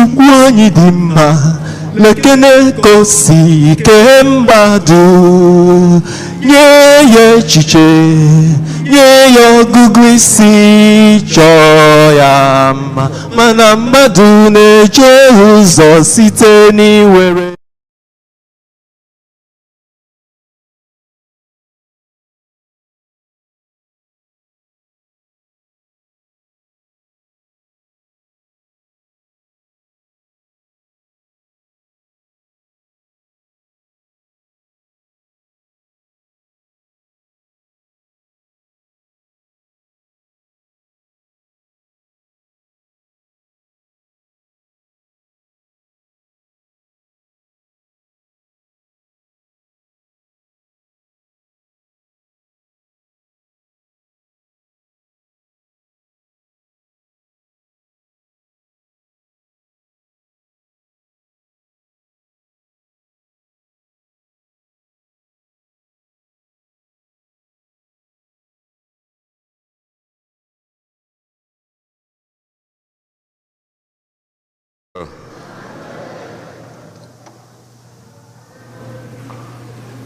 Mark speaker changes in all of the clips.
Speaker 1: Chukwu anyị dị mma, lekene ka o si kee mmadụ, nye ya echiche, nye ya ọgụgụ isi, chọọ ya mma, mana mmadụ na-eje ụzọ site n'iwere.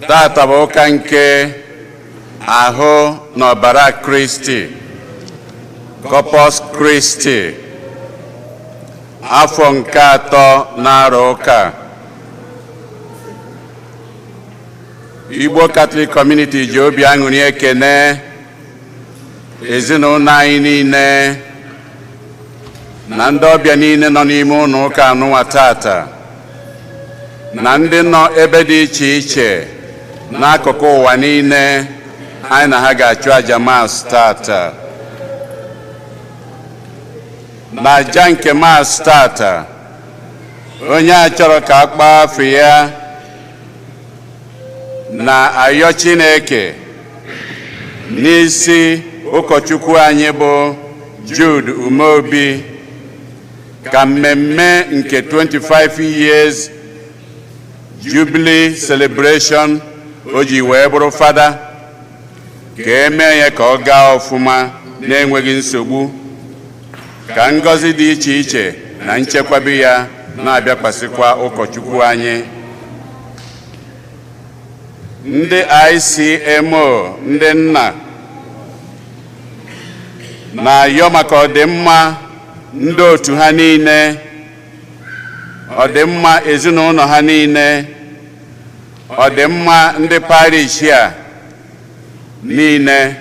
Speaker 2: Tata bụ ụka nke ahụ na ọbara Kristi, Corpus Christi, afọ nke atọ na-arọ ụka. Igbo Catholic Community ji obi aṅụrị ekene ezinụlọ anyị niile na ndị ọbịa niile nọ n'ime ụlọ ụka anụnwa tata, na ndị nọ ebe dị iche iche n'akụkụ ụwa niile anyị na ha ga-achụ aja Mass tata. Na aja nke Mass tata, onye a chọrọ ka a kpọọ afọ ya na ayọ Chineke n'isi ụkọchukwu anyị bụ Jude Umeobi, ka mmemme nke 25 years Jubilee celebration o ji wee bụrụ fada, ka emee ya ka ọ gaa ọfụma na-enweghị nsogbu, ka ngọzi dị iche iche na nchekwabi ya na-abịakwasịkwa ụkọchukwu anyị. Ndị ICMO, ndị nna, na-ayọ maka ọdịmma ndị otu ha niile, ọdịmma ezinụlọ ha niile, ọdịmma ndị parish a niile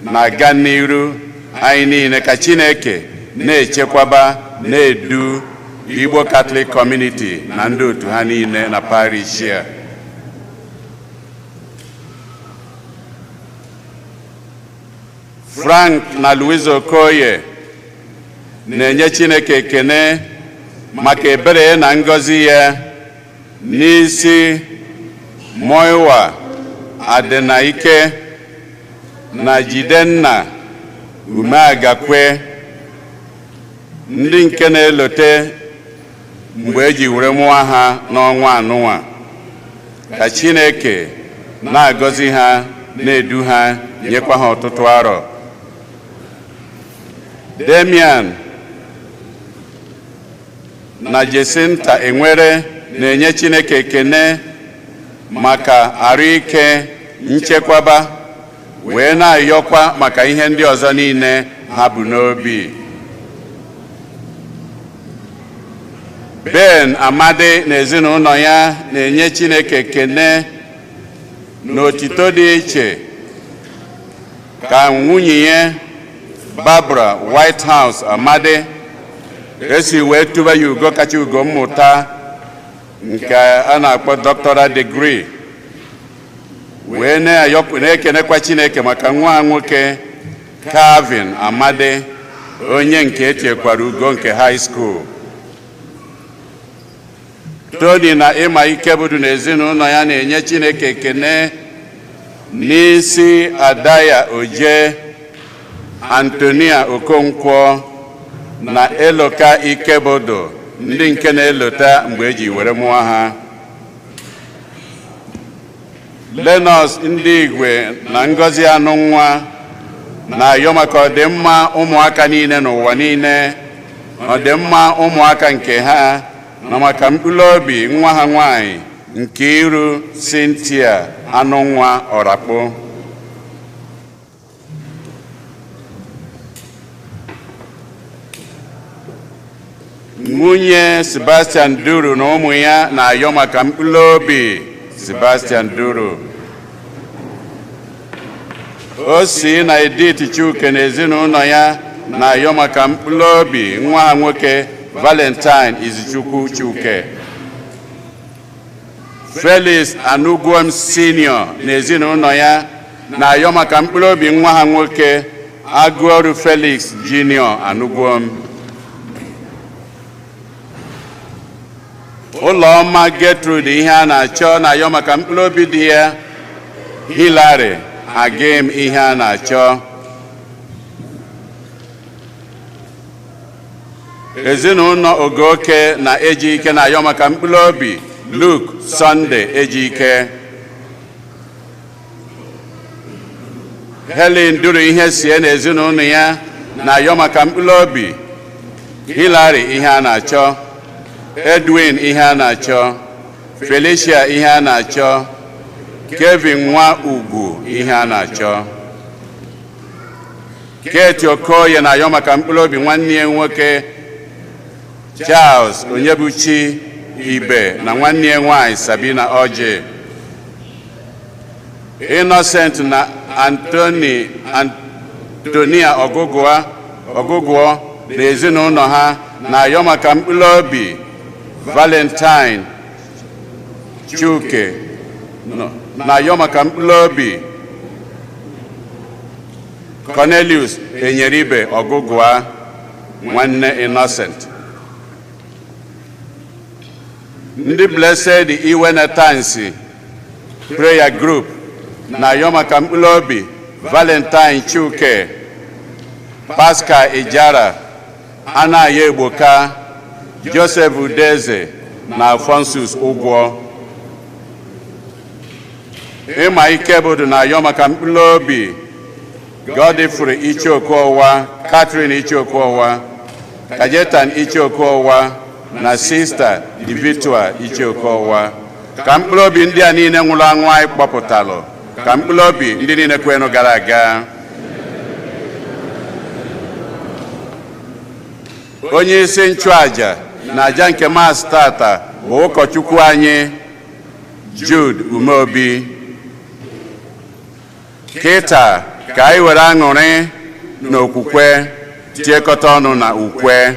Speaker 2: na-aga n'iru anyị niile, ka Chineke na-echekwaba, na-edu Igbo Catholic Community na ndị otu ha niile na parish a. Frank na Louise Okoye na-enye Chineke ekene maka ebere ya na ngọzi ya n'isi Moiwa Adịnaike na Jidenna Umeagakwe, ndị nke na-elote mgbe eji were mụọ ha n'ọnwa anụnwa. Ka Chineke na-agọzi ha, na-edu ha, nyekwa ha ọtụtụ arọ. Damian na Jacinta Enwere na-enye Chineke ekene maka arụ ike, nchekwaba, wee na-ayọkwa maka ihe ndị ọzọ niile ha bụ n'obi. Ben Amadi na ezinụlọ ya na-enye Chineke ekene n'otito dị iche ka nwunye ya, Barbara Whitehouse Amadi, esi wee tụba ya ugo kacha ugo mmụta nke a na-akpọ doctoral degree, wee na-ekenekwa Chineke maka nwa ha nwoke Calvin Amadi, onye nke etinyekwara ugo nke high school. Tony na Ịma Ikebudu na ezinụlọ ya na-enye Chineke ekene n'isi Adaya Oje, Antonia Okonkwo na Eloka Ikebodo, ndị nke na-elota mgbe eji were mụọ ha. Lenọs ndị Igwe na Ngọzi Anụ Nwa na-ayọ maka ọdịmma ụmụaka niile n'ụwa niile. Ọdịmma ụmụaka nke ha na maka mkpụrụ obi nwa ha nwanyị Nkiru Cynthia Anụnwa Ọrakpo. Nwunye Sebastian Duru na ụmụ ya na-ayọ maka mkpụrụ obi Sebastian Duru. O si na Edith Chuke na ezinụlọ ya na-ayọ maka mkpụrụ obi nwa ha nwoke Valentine Izuchukwu Chuke. Felix Anugwom Senior na ezinụlọ ya na-ayọ maka mkpụrụ obi nwa ha nwoke Agụọrụ Felix Junior Anugwom. Ụlọma Gertrude Ihe a na-achọ na-ayọ maka mkpụrụ obi di ya Hilary Agim Ihe a na-achọ. Ezinụlọ Ogoke na Ejike na-ayọ maka mkpụrụ obi Luke Sunday Ejike. Helen Duru Ihe sie na ezinụlọ ya na-ayọ maka mkpụrụ obi Hilary Ihe a na-achọ, Edwin Ihe a na-achọ, Felicia Ihe a na-achọ, Kevin Nwa Ugwu Ihe a na-achọ. Kate Okoye na-ayọ maka mkpụrụ obi nwanne ya nwoke Charles Onyebuchi Ibe na nwanne ya nwanyị Sabina Oji. Innocent na Anthony Antonia Ọgụgụa Ọgụgụọ na ezinụlọ ha na-ayọ maka mkpụrụ obi Valentine Chuke na-ayọ maka mkpụrụ obi Cornelius Enyeribe Ọgụgụa, nwanne Innocent. Ndị Blessed Iwene Tansi Prayer Group na-ayọ maka mkpụrụ obi Valentine Chuke, Pascal Ijara, Anayo Egboka, Joseph Udeze na Alphonsus Ụgwọ. Ịma Ikebodo na-ayọ maka mkpụrụ obi Godfrey Ichokuọwa, Catherine Ichokuọwa, Kajetan Ichokuọwa na Sista Divitua Ichokuọwa. Ka mkpụrụ obi ndị a niile nwụrụ anwụ anyị kpọpụtalụ, ka mkpụrụ obi ndị niile kwenụ gara aga. Onye isi nchụaja na aja nke Mass tata bụ ụkọchukwu anyị Jude Umeobi. Kịta ka anyị were aṅụrị na okwukwe tiekọta ọnụ na ukwe.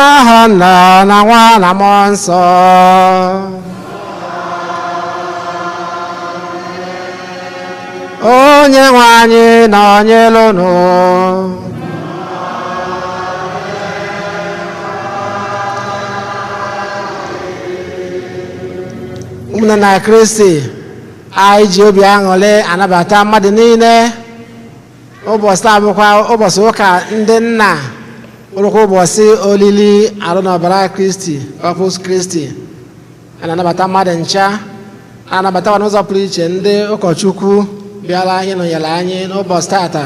Speaker 3: N'aha Nna na Nwa na Mmụọ Nsọ. Onye nwe anyị nọnyere unu. Ụmụnne na Kristi, anyị ji obi aṅụrị anabata mmadụ niile. Ụbọchị taa bụkwa ụbọchị ụka ndị nna, bụrụkwa ụbọchị olili arụ na ọbara Kristi, Corpus Christi. A na-anabata mmadụ ncha, a na-anabatakwa n'ụzọ pụrụ iche ndị ụkọchukwu bịara ịnọnyere anyị n'ụbọchị tata.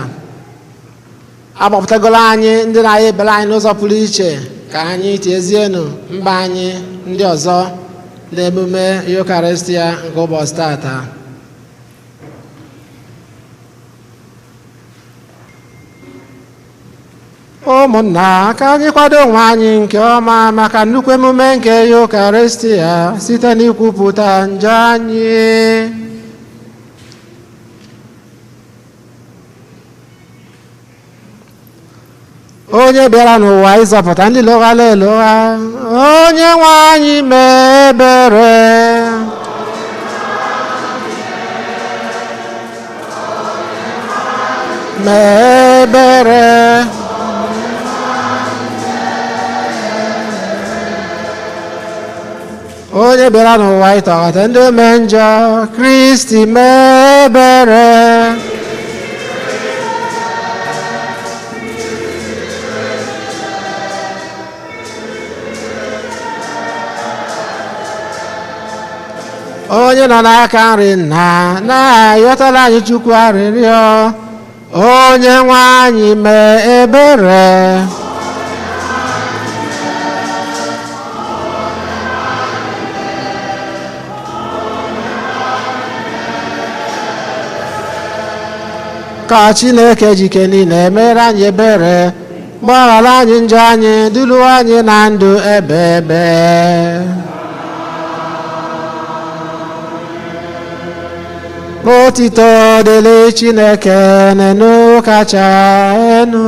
Speaker 3: Agbapụtagolo anyị ndị na-aya ebere anyị n'ụzọ pụrụ iche ka anyị tiezienụ mba anyị ndị ọzọ n'emume Eucharistia nke ụbọchị tata. Ụmụnna, ka anyị kwado onwe anyị nke ọma maka nnukwu emume nke Eucharistia site n'ikwupụta njọ anyị. Onye bịara n'ụwa ịzọpụta ndị lụghara elụgha, onye nwe anyị mee ebere. Mee ebere. Onye bịara n'ụwa ịtọghata ndị ome njọ, Kristi mee ebere. Onye nọ n'aka nri nna na-ayọtara anyị Chukwu arịrịọ, onye nwe anyị mee ebere. Ka Chineke jike niile mere anyị ebere, gbaghara anyị njọ anyị, duru anyị na ndụ ebe ebe. Otito dịrị Chineke n'enu kacha enu.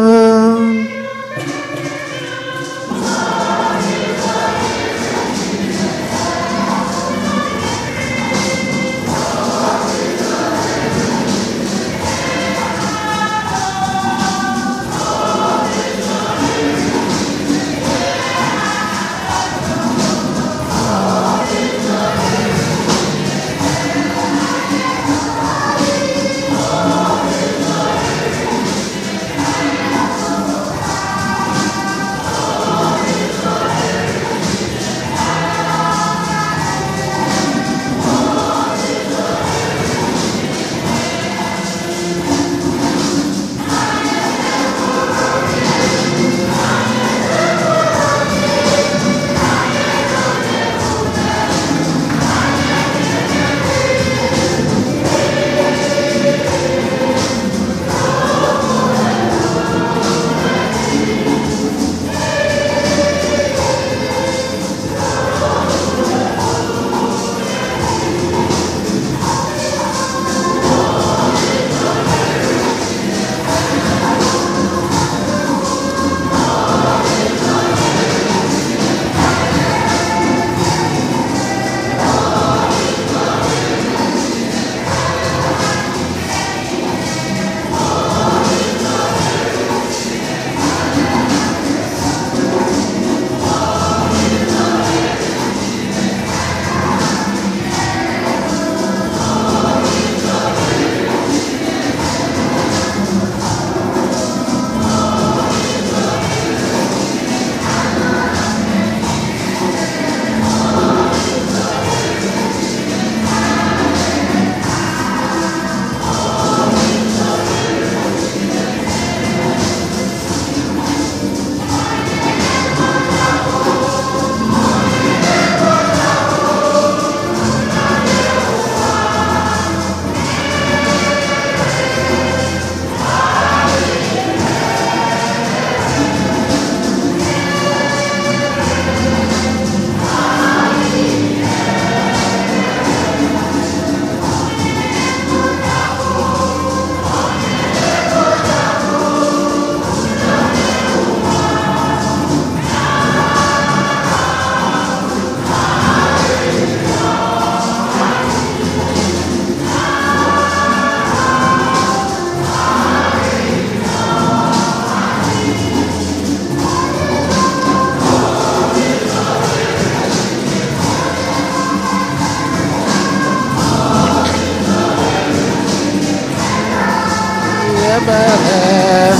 Speaker 3: Ebere.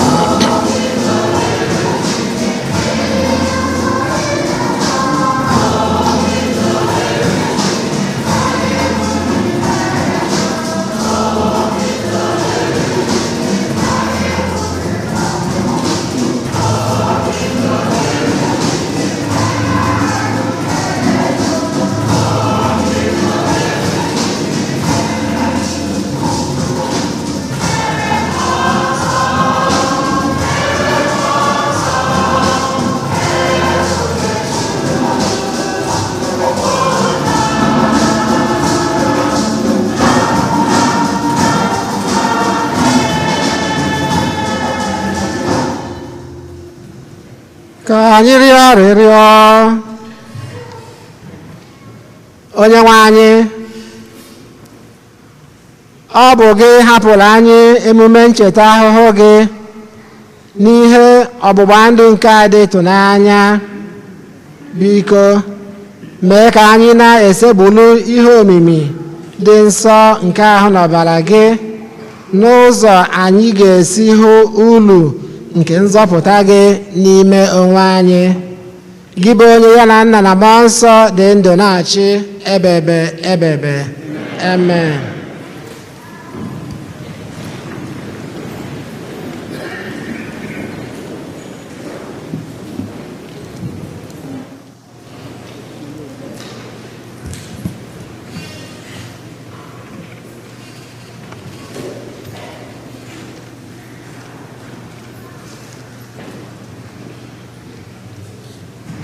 Speaker 3: Ka anyị rịọ arịrịọ. Onye nwe anyị, ọ bụ gị hapụrụ anyị emume ncheta ahụhụ gị n'ihe ọgbụgba ndụ nke a dị ịtụnanya. Biko mee ka anyị na-esegbulu ihe omimi dị nsọ nke ahụ n'ọbara gị n'ụzọ anyị ga-esi hụ ulu nke nzọpụta gị n'ime onwe anyị, gị bụ onye ya na Nna na Mmụọ Nsọ dị ndụ na-achị ebebe ebebe. Amen.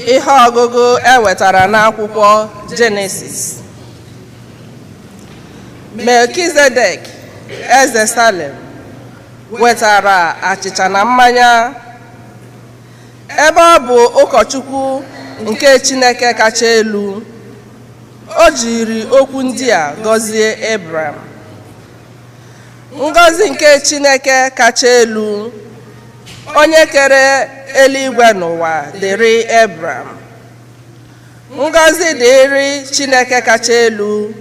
Speaker 4: Ihe ọgụgụ e wetara n'akwụkwọ Jenesis. Melkizedek, eze Salem, wetara achịcha na mmanya. Ebe ọ bụ ụkọchukwu nke Chineke kacha elu, o jiri okwu ndị a gọzie Ebram: Ngọzi nke Chineke kacha elu, onye kere eluigwe n'ụwa, dịrị Ebram. Ngọzi dịrị Chineke kacha elu,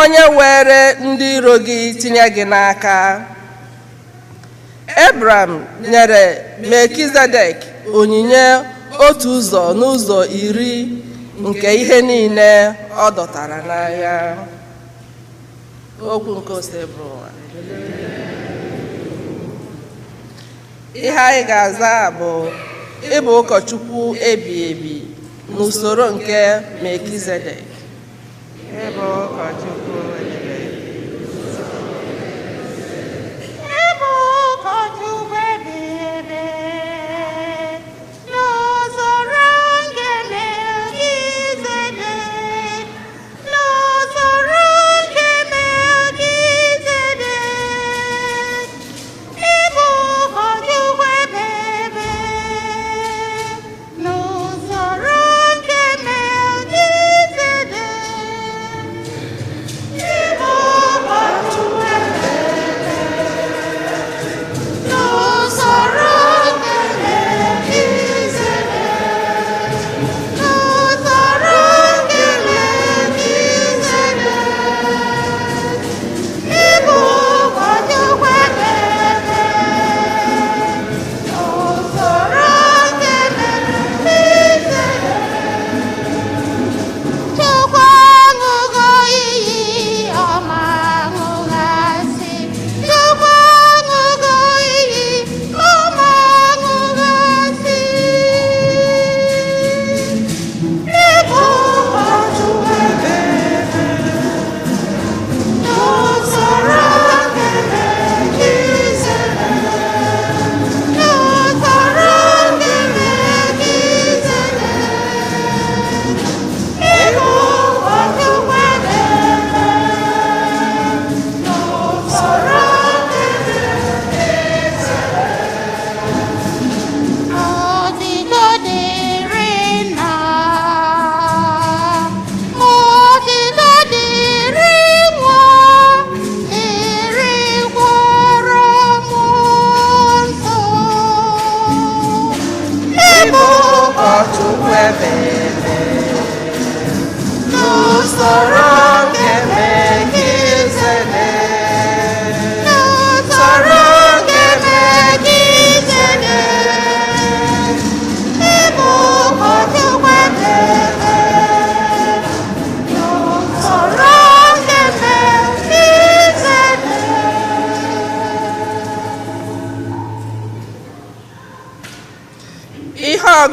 Speaker 4: onye were ndị iro gị tinye gị n'aka. Ebram nyere Melkizedek onyinye otu ụzọ n'ụzọ iri nke ihe niile ọ dọtara n'agha. Okwu nke Osebụrụwa. Ihe anyị ga-aza bụ ịbụ ụkọchukwu ebi ebi n'usoro nke Melkizedek.
Speaker 5: Ịbụ ụkọchukwu ebi ebi. Ịbụ ụkọchukwu ebi ebi n'usoro nke Melkizedek, n'usoro nke Melkizedek. Ịbụ ụkọchukwu ebi ebi n'usoro nke Melkizedek.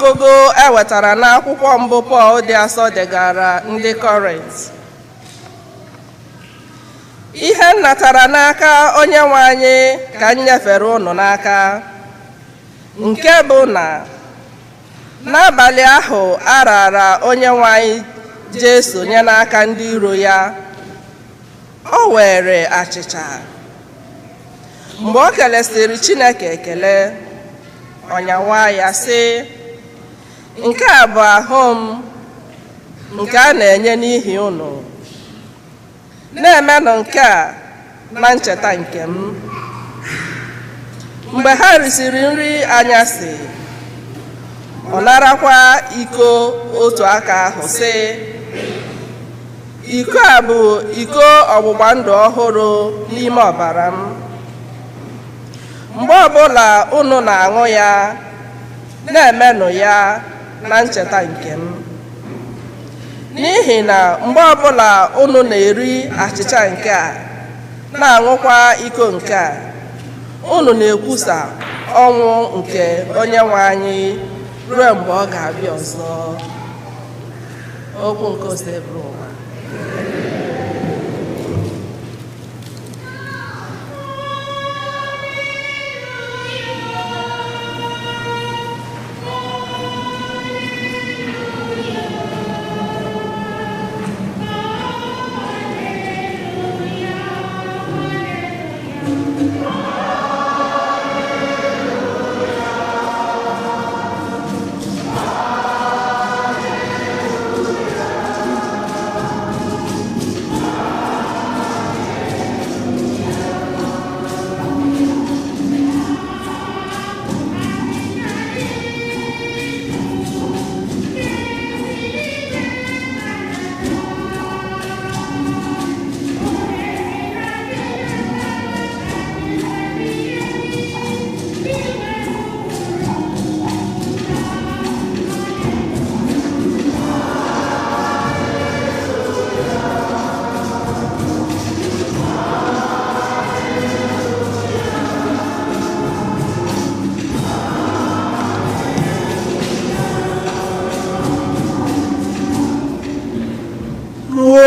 Speaker 4: ọgụgụ e wetara n'akwụkwọ mbụ Pọl dị asọ degara ndị Kọrint. Ihe m natara n'aka onye nwe anyị ka m nyefere unu n'aka, nke bụ na n'abalị ahụ a raara onye nwe anyị Jesu nye n'aka ndị iro ya, o were achịcha. Mgbe o kelesịrị Chineke ekele, ọ nyawa ya sị, "Nke a bụ ahụ m nke a na-enye n'ihi unu. Na-emenụ nke a na ncheta nke m." Mgbe ha risiri nri anyasị, ọ narakwa iko otu aka ahụ sị, "Iko a bụ iko ọgbụgba ndụ ọhụrụ n'ime ọbara m. Mgbe ọbụla unu na-aṅụ ya, na-emenụ ya na ncheta nke m. N'ihi na mgbe ọbụla unu na-eri achịcha nke a, na-aṅụkwa iko nke a, unu na-ekwusa ọnwụ nke onye nwe anyị ruo mgbe ọ ga-abịa ọzọ." Okwu nke Osebụrụwa.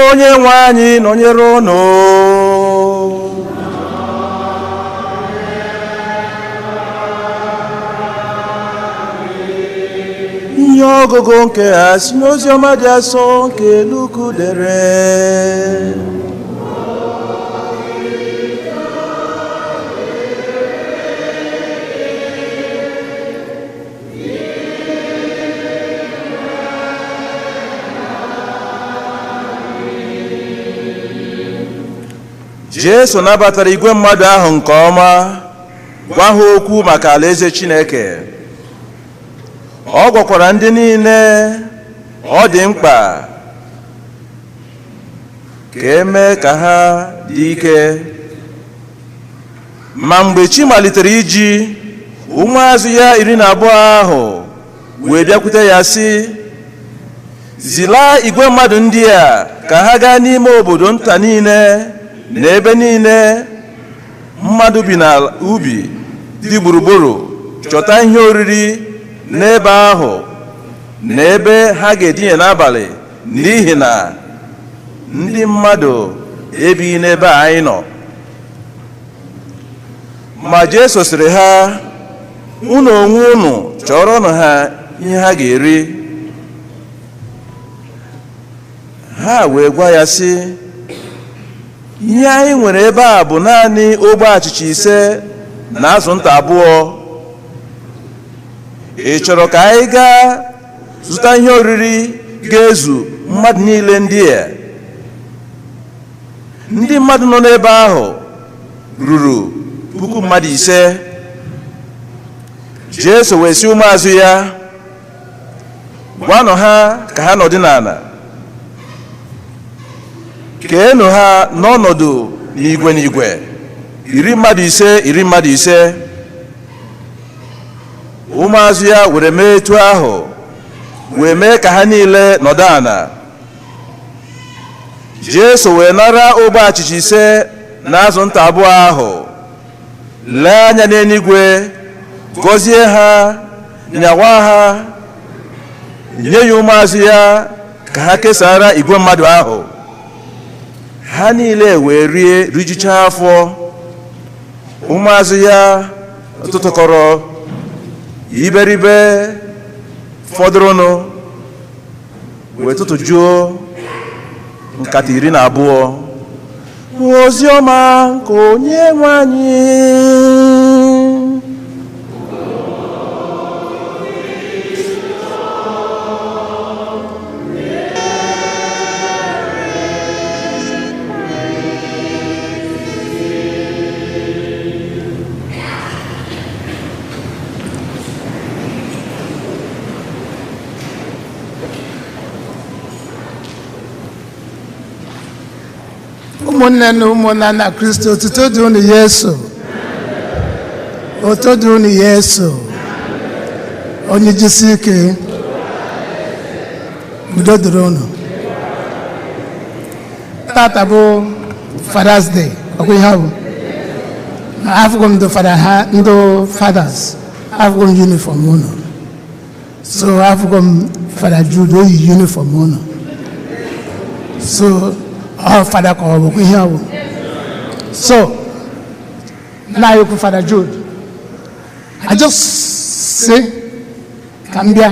Speaker 6: Onye nwe anyị nọnyere unu. Ihe ọgụgụ nke a si n'ozi ọma dị asọ nke Luku dere. Jesu nabatara igwe mmadụ ahụ nke ọma, gwa ha okwu maka alaeze Chineke. Ọ gwakwara ndị niile ọ dị mkpa ka e mee ka ha dị ike. Ma mgbe chi malitere iji, ụmụazụ ya 12 ahụ wee bịakwute ya sị, "Zilaa igwe mmadụ ndị a ka ha gaa n'ime obodo nta niile na ebe niile mmadụ bi n'ubi dị gburugburu, chọta ihe oriri n'ebe ahụ na ebe ha ga-edinye n'abalị, n'ihi na ndị mmadụ ebighị n'ebe a anyị nọ." Ma Jesu sịrị ha, "Unu onwe unu chọrọnụ ha ihe ha ga-eri." Ha wee gwa ya sị, "Ihe anyị nwere ebe a bụ naanị ogbe achịcha 5 na azụ nta 2. Ị chọrọ ka anyị gaa zụta ihe oriri ga-ezu mmadụ niile ndị a?" Ndị mmadụ nọ n'ebe ahụ ruru 5,000. Jesu wee sị ụmụazụ ya, "Gwanụ ha ka ha nọdụ n'ala, keenụ ha n'ọnọdụ n'igwe n'igwe, iri mmadụ 5, iri mmadụ 5." Ụmụazụ ya were mee etu ahụ, wee mee ka ha niile nọdụ ala. Jesu wee nara ogbe achịcha 5 na azụ nta 2 ahụ, lee anya n'eluigwe, gọzie ha, nyawa ha,
Speaker 7: Nye ya ụmụazụ ya ka ha kesara igwe mmadụ ahụ. Ha niile wee rie, rijuchaa afọ. Ụmụazụ ya tụtụkọrọ iberibe fọdụrụnụ wee tụtụjuo nkata 12. Ozi ọma nke Onye nwe anyị.
Speaker 8: Ụmụnne na ụmụnna na Kristo, otuto dị unu Yesu, otuto dị unu Yesu. Onye jisi ike, udo dịrị unu. Tata bụ Father's Day. Ọkwa ihe ọ bụ afụgo m ndị fada ha, ndị fathers, afụgo m uniform unu. So afụgo m Fada Jude, o yi uniform unu. So ọ fada ka ọ bụkwa ihe ọ bụ. So na ekwu Fada Jude, I just say ka m bịa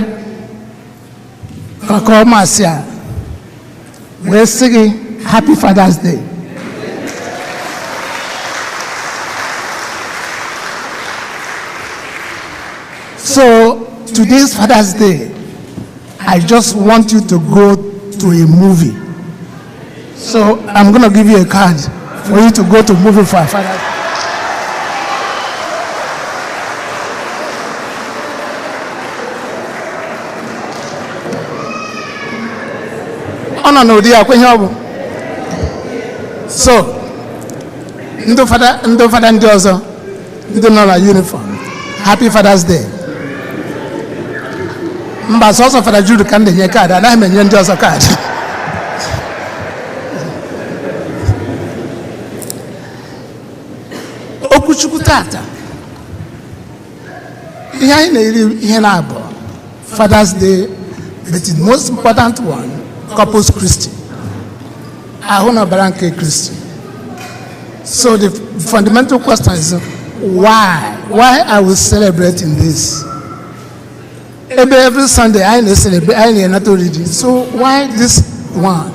Speaker 8: ka ọ masị a wee sị gị happy Father's Day. So today's Father's Day, I just want you to go to a movie. So I'm going to give you a card for you to go to movie for a Father's Day. Ọ nọ n'ụdị ya kwa ihe ọ bụ. So ndị fada, ndị fada ndị ọzọ, ndị nọ na uniform, happy Father's Day. Mba, sọsọ Fada Jude ka m na-enye kaadị, anaghị m enye ndị ọzọ kaadị. Okwuchukwu tata, ihe anyị na-eri ihe na-abụ Father's Day, but the most important one, Corpus Christi, ahụ na ọbara nke Kristi. So the fundamental question is, why are we celebrating this? Ebe every Sunday anyị na-celebrate, anyị na-enata oriri, so why this one?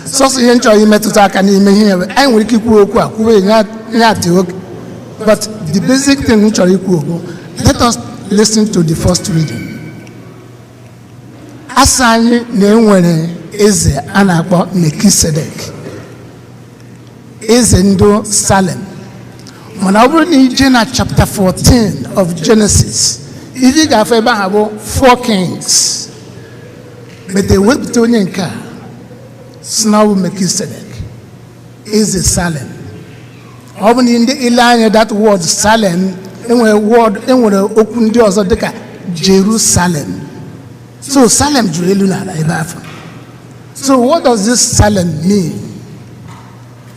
Speaker 8: Sọsọ ihe nchọrọ imetụta aka n'ime ihe ya, anyị nwere ike ikwu okwu a kwuwe ya atị oke, but the basic thing m chọrọ ikwu okwu, let us listen to the first reading. Asa anyị na enwere eze a na-akpọ Mekisedek, eze ndị Salem. Mana ọ bụrụ na ije na chapter 14 of Genesis, ihe ị ga-afụ ebe ahụ bụ four kings, but ewepụta onye nke a si na ọ bụ Mekisedek, eze Salem. Ọ bụ na ndị ile anya that word Salem, enwere word, enwere okwu ndị ọzọ dịka Jerusalem. So Salem juru elu n'ala ebe afọ. So what does this Salem mean?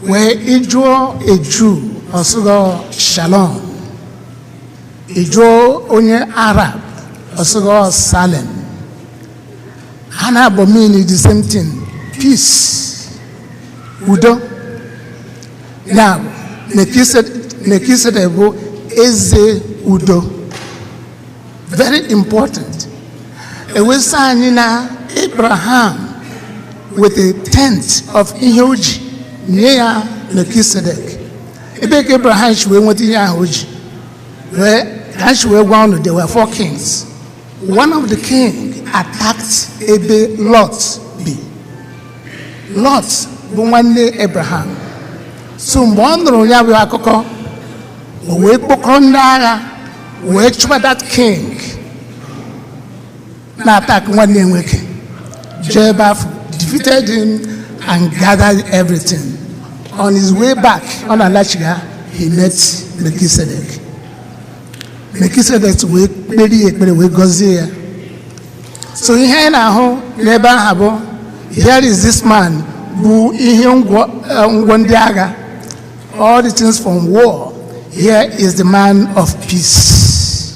Speaker 8: Wee ịjụọ a Jew, ọsịgọ Shalom. Ịjụọ onye Arab, ọsịgọ Salem. Ha na-abụ mean the same thing, peace, udo. Ya bụ Melchizedek bụ eze udo, very important. Ewesa anyị na Abraham with a tenth of ihe o ji nye ya Melchizedek. Ebe ka Abraham si wee nweta ihe ahụ o ji wee ka si wee gwa unu, there were four kings. One of the king attacked ebe Lot bi. Lot bụ nwanne Abraham. So mgbe ọ nụrụ ya bụ akụkọ, o wee kpọkọrọ ndị agha wee chụba that king na-attack nwanne ya nwoke, jee ebe afọ, defeated him and gathered everything. On his way back, ọ na-alachigha, he met Melchizedek. Melchizedek wee kpere ya ekpere, wee gọzie ya. So ihe anyị na-ahụ n'ebe ahụ bụ, here is this man bụ ihe ngwọ ndị agha, all the things from war. Here is the man of peace.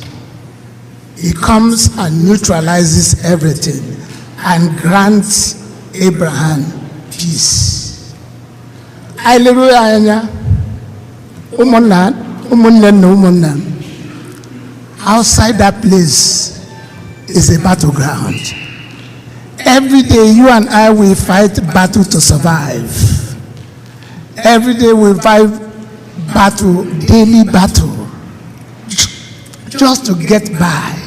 Speaker 8: He comes and neutralizes everything and grants Abraham peace. Anyị leruo ya anya, ụmụnna, ụmụnne na ụmụnna m, outside that place is a battleground. Every day you and I will fight battle to survive. Every day we fight battle, daily battle, just to get by,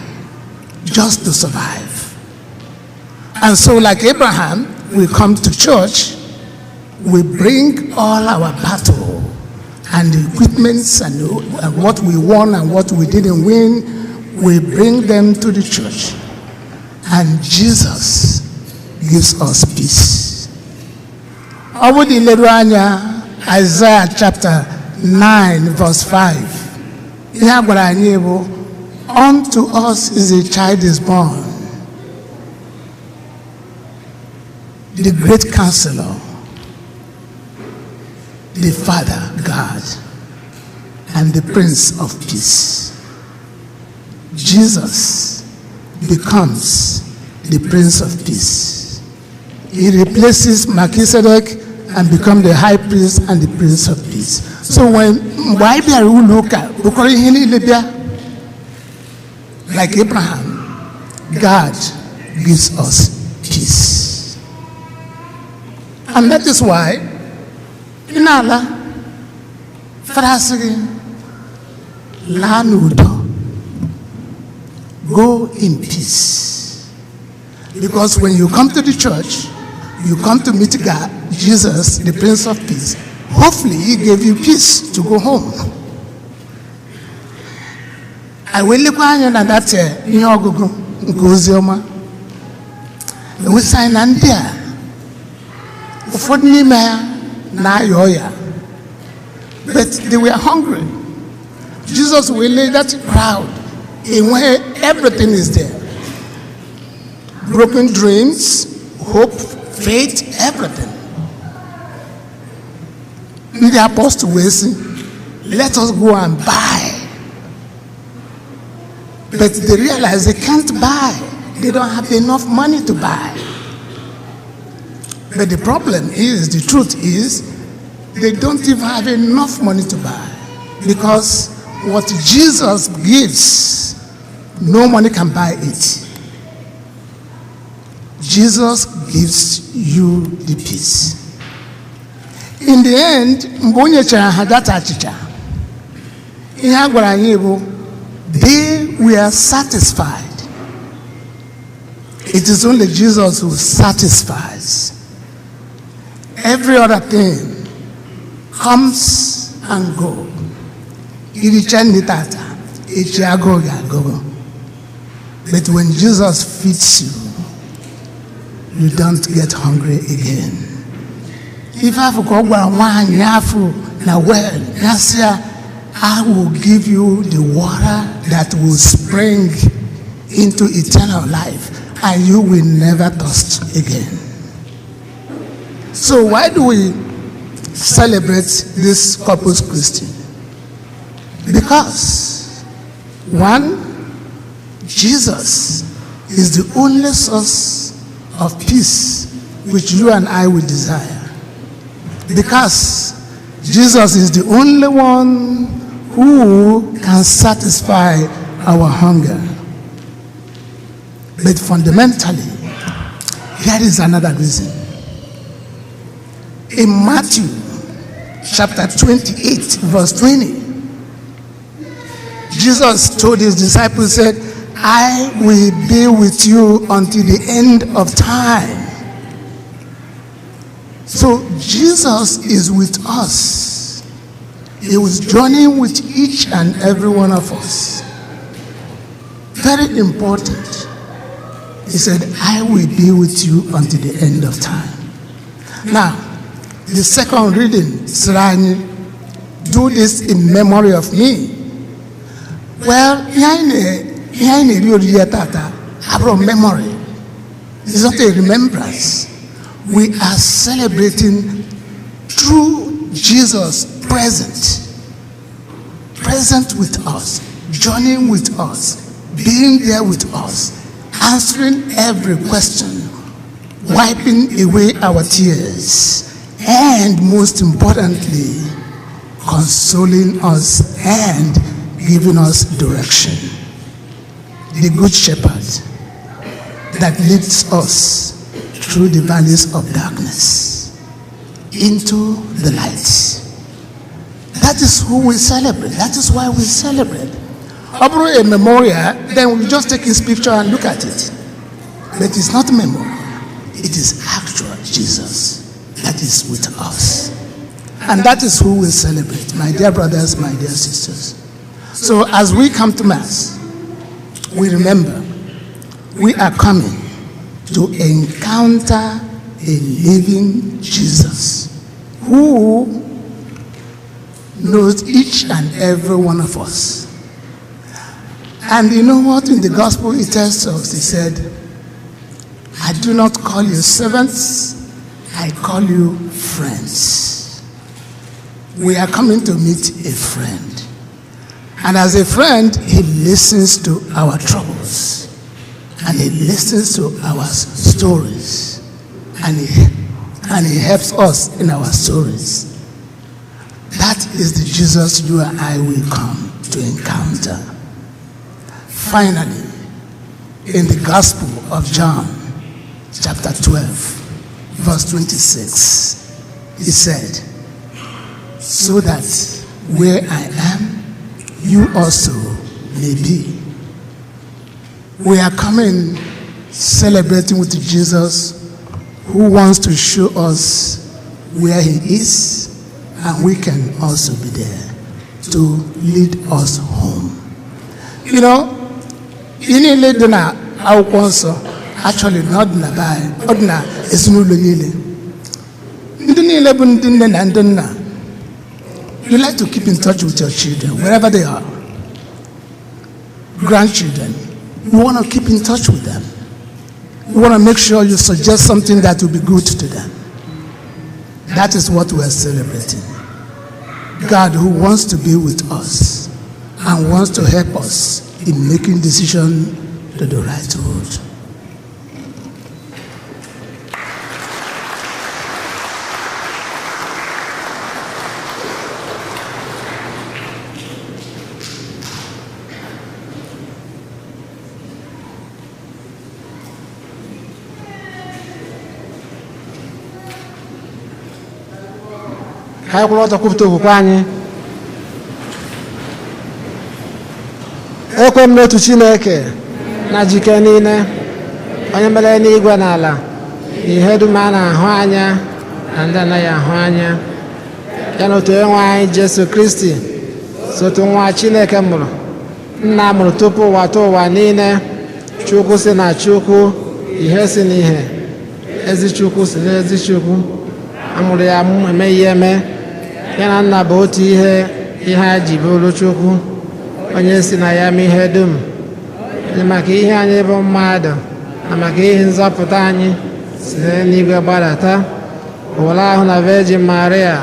Speaker 8: just to survive. And so, like Abraham, we come to church, we bring all our battle and the equipments and what we won and what we didn't win, we bring them to the church. And Jesus gives us peace. Ọ bụrụ na ileru anya Isaiah chapter 9 verse 5, ihe a gwara anyị bụ, "Unto us is a child is born, the great counselor, the Father God, and the Prince of Peace." Jesus becomes the Prince of Peace. He replaces Melchizedek and become the high priest and the Prince of Peace. So when mgbe anyị bịara ụlọ ụka bụkọrọ ihe niile bịa, like Abraham, God gives us peace. And that is why ị na-ala, Fada sị gị laa n'udo, go in peace. Because when you come to the church, you come to meet God, Jesus, the Prince of Peace. Hopefully, He gave you peace to go home. I wee lekwa anya na that ihe ọgụgụ nke ozi ọma, ewesa anyị na ndị a, ụfọdụ n'ime ha na-aya ọya, but they were hungry. Jesus will lead that crowd enweghị, everything is there, broken dreams, hope, faith, everything. Ndị apostle wee sị, "Let us go and buy." But they realize they can't buy. They don't have enough money to buy. But the problem is, the truth is, they don't even have enough money to buy, because what Jesus gives, no money can buy it. Jesus gives you the peace. In the end, mgbe o nyechara ha that achịcha, ihe a gwara anyị bụ, they were satisfied. It is only Jesus who satisfies. Every other thing comes and go. Iricha nri tata, echi agụụ ga-agụgụ. But when Jesus feeds you, you don't get hungry again. Ife afụ ka ọ gwara nwaanyị afụ na well, ya sị ya, "I will give you the water that will spring into eternal life, and you will never thirst again." So why do we celebrate this Corpus Christi? Because, one, Jesus is the only source of peace which you and I will desire. Because Jesus is the only one who can satisfy our hunger. But fundamentally, here is another reason. In Matthew chapter 28, verse 20, Jesus told his disciples, said, "I will be with you until the end of time." So Jesus is with us. He was journeying with each and every one of us. Very important. He said, "I will be with you until the end of time." Now, the second reading, sịrị anyị, "Do this in memory of me." Well, ihe anyị na-eri oriri ya tata abụrụ memory. It's not a remembrance. We are celebrating through Jesus present. Present with us, journeying with us, being there with us, answering every question, wiping away our tears, and most importantly, consoling us and giving us direction. The Good Shepherd that leads us through the valleys of darkness into the light. That is who we celebrate. That is why we celebrate. Ọ bụrụ a memorial, then we just take his picture and look at it. But it's not memorial. It is actual Jesus that is with us. And that is who we celebrate, my dear brothers, my dear sisters. So as we come to Mass, we remember we are coming to encounter a living Jesus who knows each and every one of us. And you know what? In the gospel, it tells us, he said, "I do not call you servants, I call you friends." We are coming to meet a friend. And as a friend, he listens to our troubles. And he listens to our stories. And he helps us in our stories. That is the Jesus you and I will come to encounter. Finally, in the Gospel of John, chapter 12, verse 26, he said, "So that where I am, you also may be." We are coming celebrating with Jesus, who wants to show us where he is, and we can also be there to lead us home. Ihe niile dị na akwụkwọ nsọ, actually na ọ dị na be anyị, ọ dị na ezinụlọ niile. Ndị niile bụ ndị nne na ndị nna, you like to keep in touch with your children wherever they are. Grandchildren, you want to keep in touch with them. You want to make sure you suggest something that will be good to them. That is what we are celebrating. God, who wants to be with us and wants to help us in making decision to the right road.
Speaker 3: Ka anyị kwụrụ ọtọ kwupụta okwukwe anyị. Ekwe m n'otu Chineke na jike niile, onye mere n'igwe na ala na ihe dum a na-ahụ anya na ndị anaghị ahụ anya, ya na otu Onyenwe anyị Jesu Kristi, sotu nwa Chineke mụrụ, nna mụrụ tupu ụwa tụ ụwa niile, Chukwu si na Chukwu, ihe si n'ihe, ezi Chukwu si n'ezi Chukwu, amụrụ ya emeghị eme, ya na nna bụ otu ihe, ihe a ji bụrụ Chukwu, onye si na ya mee ihe dum, maka ihe anyị bụ mmadụ na maka ihe nzọpụta anyị, site n'igwe gbadata ụlọ ahụ na Virgin Maria,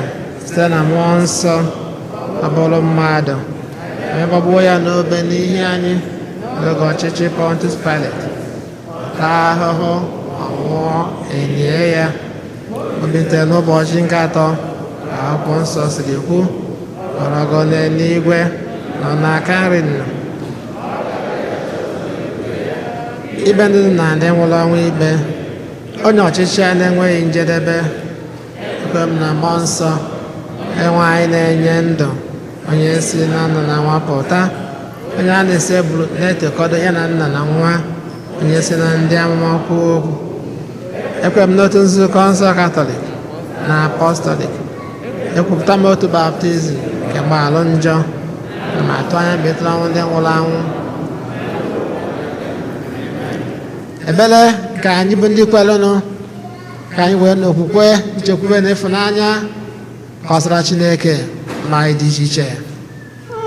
Speaker 3: site na Mmụọ Nsọ ọ bụrụ mmadụ, wee gbagbuo ya n'obe n'ihe anyị n'oge ọchịchị Pontius Pilate, taa ahụhụ, ọ nwụọ, elie ya, o bilitere n'ụbọchị nke atọ ka akwụkwọ nsọ siri kwu, ọrọgo n'eluigwe, nọ n'aka nri nna, ikpe ndị na ndị nwụrụ ọnwụ ikpe, onye ọchịchị a na-enweghị njedebe. Ekwe m na Mmụọ Nsọ enwe anyị na-enye ndụ, onye si na nna na nwa pụta, onye a na-eseburu na-etokọdo ya na nna na nwa, onye si na ndị amụma kwuo okwu. Ekwe m n'otu nzukọ nsọ Katọlik na Apọstọlik. Ekwupụta m otu baptizim nke mgbaghara njọ na ma atụ anya mbilite ọnwụ ndị nwụrụ anwụ. Ebele ka anyị bụ ndị kwelenụ, ka anyị wee n'okwukwe, nchekwube na ịfụnanya kọsara Chineke ma anyị dị iche iche.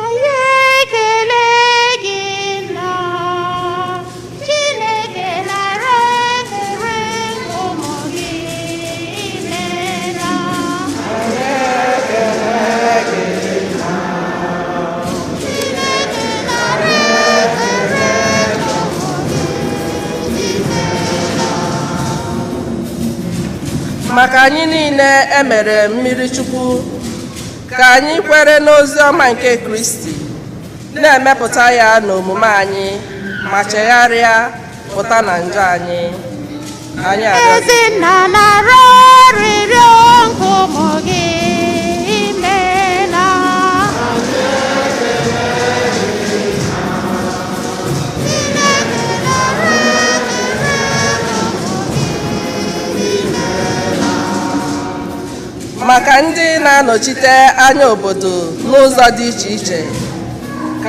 Speaker 5: Anyị ekele gị nna, Chineke, nara ekele ụmụ gị, imeela. Chineke, nara ekele.
Speaker 4: Anyị niile emere mmiri Chukwu, ka anyị kwere n'ozi ọma nke Kristi, na-emepụta ya n'omume anyị, ma chegharịa pụta na njọ anyị. Anyị arịọ gị.
Speaker 5: Ezinna nara arịrịọ nke ụmụ gị, imela. Chineke nara ekele ụmụ gị.
Speaker 4: Maka ndị na-anọchite anya obodo n'ụzọ dị iche iche,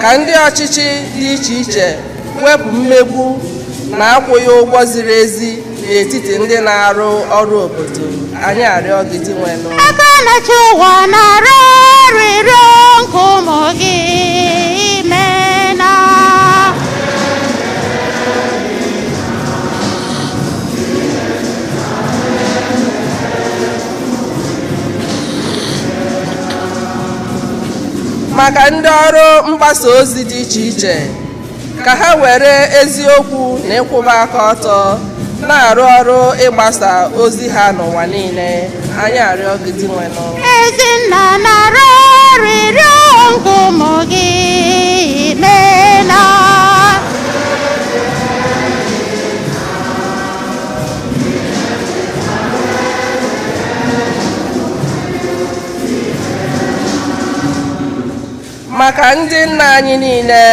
Speaker 4: ka ndị ọchịchị dị iche iche wepụ mmegbu na akwụghị ụgwọ ziri ezi n'etiti ndị na-arụ ọrụ obodo. Anyị arịọ gị, Dinwenụ.
Speaker 5: Aka na-achị ụwa nara arịrịọ nke ụmụ gị, imela.
Speaker 4: Maka ndị ọrụ mgbasa ozi dị iche iche, ka ha were eziokwu na ịkwụba aka ọtọ na-arụ ọrụ ịgbasa ozi ha n'ụwa niile. Anyị arịọ gị, Dinwenụ.
Speaker 5: Ezinna nara arịrịọ nke ụmụ gị, imela.
Speaker 4: Maka ndị nna anyị niile,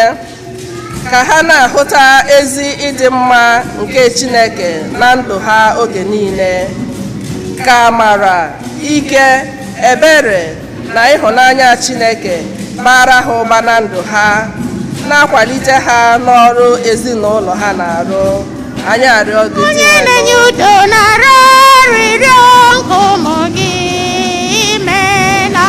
Speaker 4: ka ha na-ahụta ezi ịdị mma nke Chineke na ndụ ha oge niile, ka amara, ike, ebere na ịhụnanya Chineke bara ha ụba na ndụ ha, na-akwalite ha n'ọrụ ezinụlọ ha na-arụ. Anyị arịọ gị,
Speaker 5: Onye na-enye
Speaker 4: Dinwenụ.
Speaker 5: udo nara arịrịọ nke ụmụ gị, imela.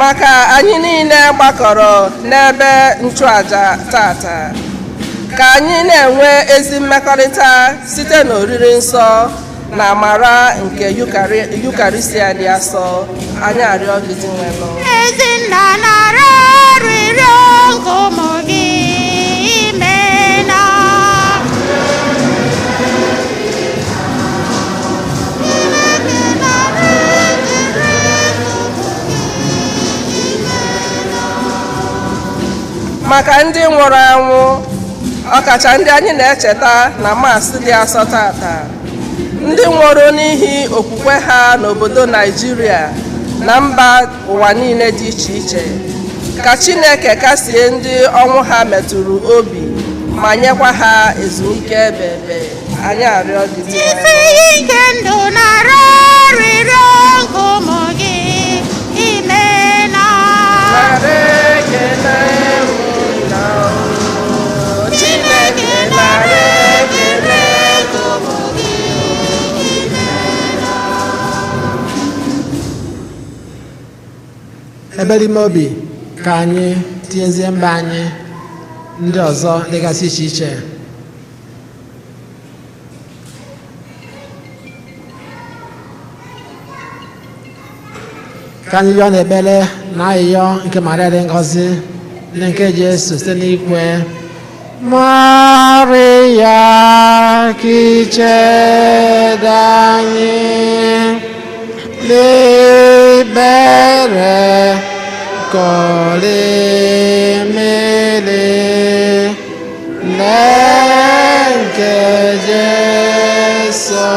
Speaker 4: Maka anyị niile gbakọrọ n'ebe nchụaja tata, ka anyị na-enwe ezi mmekọrịta site n'oriri nsọ na amara nke Yukarịsịa dị asọ. Anyị arịọ gị, Dinwenụ.
Speaker 5: Ezinna nara arịrịọ nke ụmụ gị, imela. Chineke nara ekele ụmụ gị, imela.
Speaker 4: Maka ndị nwụrụ anwụ, ọkacha ndị anyị na-echeta na Maasị dị asọ tata, ndị nwụrụ n'ihi okwukwe ha n'obodo Naijiria na mba ụwa niile dị iche iche, ka Chineke kasie ndị ọnwụ ha metụrụ obi ma nyekwa ha ezumike ebe ebe. Anyị arịọ gị,
Speaker 5: Isi
Speaker 4: Dinwenụ.
Speaker 5: iyi nke ndụ nara arịrịọ nke ụmụ gị, imela.
Speaker 4: Nara ekele na
Speaker 5: Chineke nara ekele nke ụmụ gị, imela.
Speaker 3: Ebere ime obi ka anyị tinyezie mba anyị ndị ọzọ dịgasị iche iche. Ka anyị yọọ n'ekpere na ayịyọ nke Maria dị ngọzi ndị nke Jesu site n'ikwe Maria kichede anyị n'ekpere kọlimili nke Jesu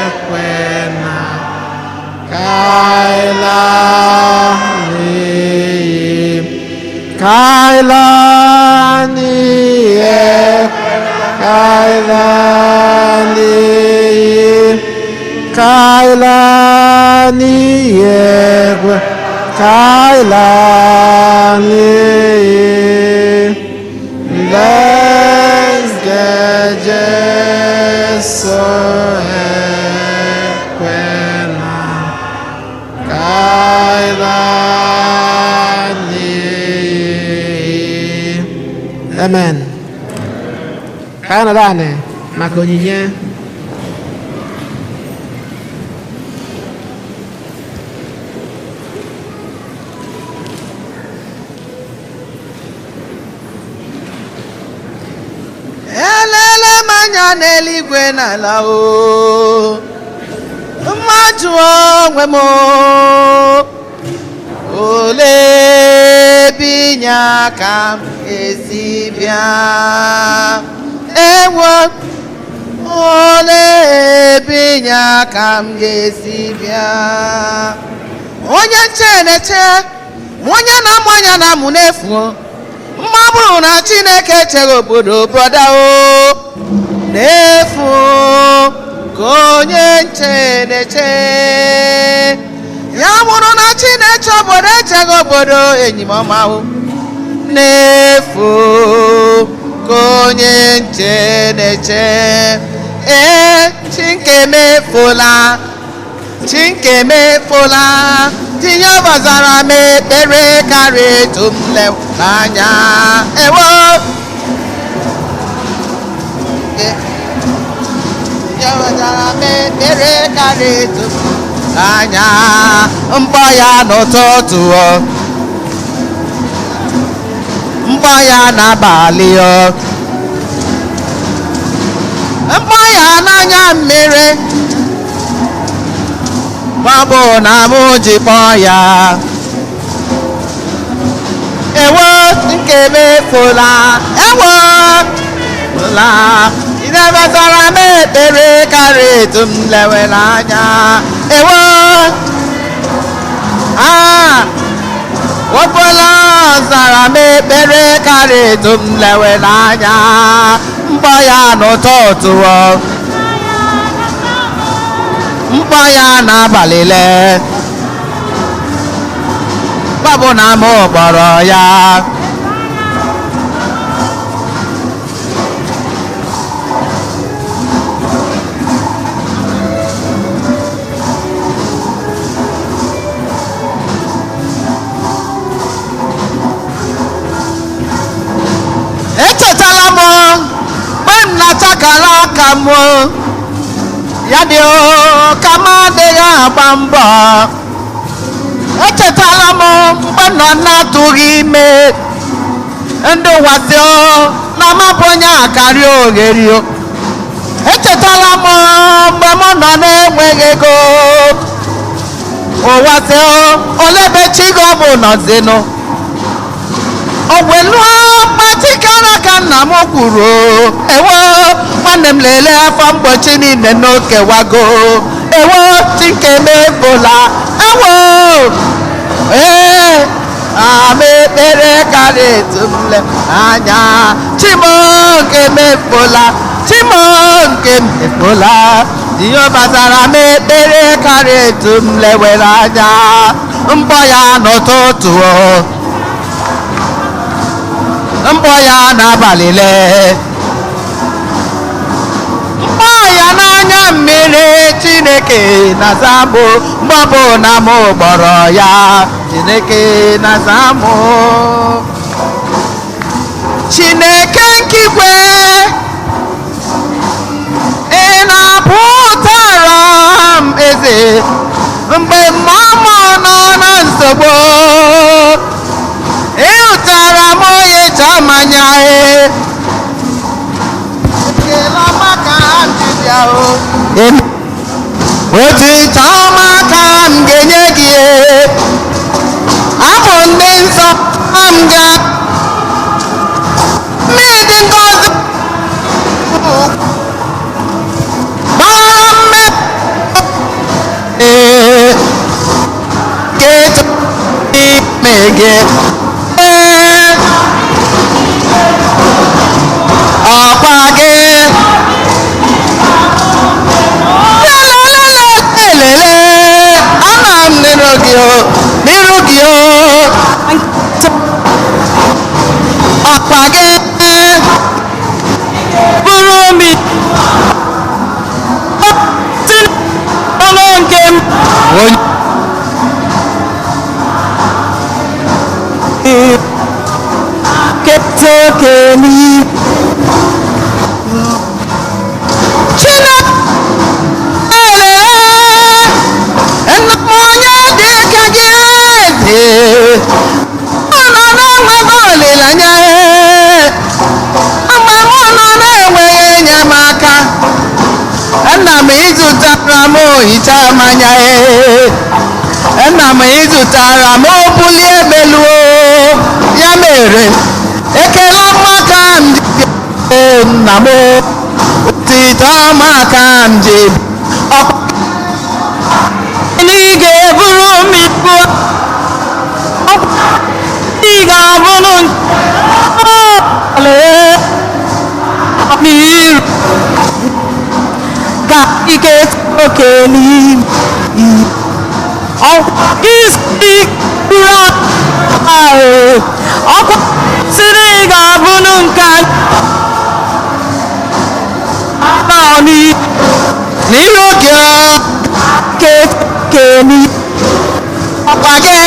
Speaker 3: ekwena kaila n'iyi kaila n'iyi kaila n'iyi kaila n'iyi ekwe kaila n'iyi nke Jesu ekwena kaila n'iyi. Amen. Ka anyị nọdụ anị maka onyinye.
Speaker 9: anya n'eluigwe n'ala o, mmadụ onwe m o, olee ebe inye aka m esi bịa? Ewo, olee ebe inye aka m ga-esi bịa? Onye nche na-eche, onye na-amụ anya na-amụ n'efu. Mma bụrụ na Chineke chere obodo, brother o, n'efu ka onye nche na-eche. Ya bụrụ na Chineke obodo echeghị obodo, enyi m ọma o, n'efu ka onye nche na-eche. Ee, chi nke mefula, chi nke mefula, tinye gbazara m ekpere karịa etu m n'anya. Ewo, tinye gbazara m ekpere karịa etu m anya. Mkpọ ya n'ụtụtụ o, mkpọ ya n'abalị o, mkpọ ya n'anya mmiri, maọbụ na mụ ji kpọọ ya. Ewo, nke mefula, ewo la ịnabatara m ekpere karịa etu m lewere anya. Ewo, a wepụla zara m ekpere karịa etu m lewere anya. Mkpọ ya n'ụtụtụ o, mkpọ ya n'abalị le, gbabụ na m kpọrọ ya. Echetala m mgbe m na-achakara aka m, ya dị ka m adịghị agba mbọ. Echetala m mgbe m nọ na-atụghị ime, ndị ụwa sị na m abụ onye akarị ogheri. Echetala m mgbe m nọ na-enweghị ego, ụwa sị olebe chi gị ọ bụ nọzinụ. Ogwelu mgbatịkara ka nna m kwuru. Ewo, nwanne m, lelee afọ mgbochi niile n'okewago. Ewo, chike mefula. Ewo, ee, ama ekpere karịa etu m le anya. Chimo nke mefula, chimo nke mefula, Jehova zara m ekpere karịa etu m lewere anya. Mbọ ya n'ụtụtụ o, mkpọ ya n'abalị lee, mkpọ ya n'anya mmiri, Chineke na-aza mụ mgbọbụ na mụ kpọrọ ya. Chineke na-aza mụ. Chineke nkigwe, ị na-apụtara m eze mgbe mmụọ nọ na nsogbu. Ịhụtara m onye chamanya e ekele ọma ka m ji bịa o, otito ọma ka m ga-enye gị. Abụ ndị nsọ m ga mmiri ngozi gbara mme ee ketu ime gị ee ọkwa gị lelelelelele. Ama m n'iru gị o, n'iru gị o, ọkwa gị
Speaker 10: Bụrụ m ọnụ nke m
Speaker 9: onye
Speaker 10: keta oke n'ihu.
Speaker 9: Chineke, nna m, onye dị ka gị eze ọ nọ na-enweghị olileanya, mgbe m nọ na-enweghị enyemaka. Ịzụtara m ohicha mmanya ee. Nna m ịzụtara m obulie meluo. Ya mere ekele ọma ka m ji nna m, otito ọma ka m ji.
Speaker 10: Ị ga-eburu m ibu, ị ga-abụrụ n'iru ka ike oke n'ime isi ọkwa siri ị ga-abụrụ nke
Speaker 9: n'iru gị
Speaker 10: keni
Speaker 9: ọkwa gị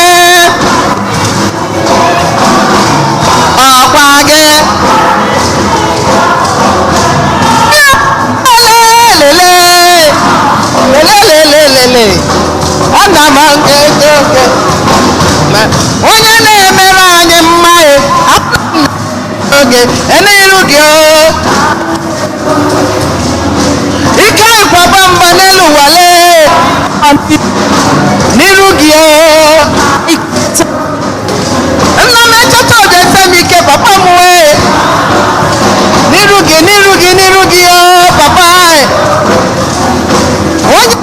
Speaker 9: ọkwa gị lelelelelelele ana m nke oke onye na-emere anyị mma oge n'iru gị ike ịkwaba mba n'elu ụwa lee n'iru gị nna m echeta ojese m ike papa m wee n'iru gị n'iru gị n'iru gị papa onye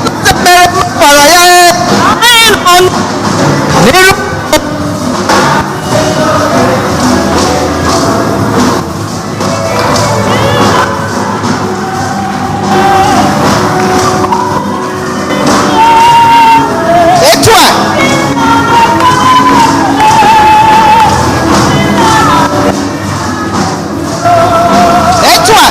Speaker 9: mere kpọrọ ya n'iru. Etu a etu a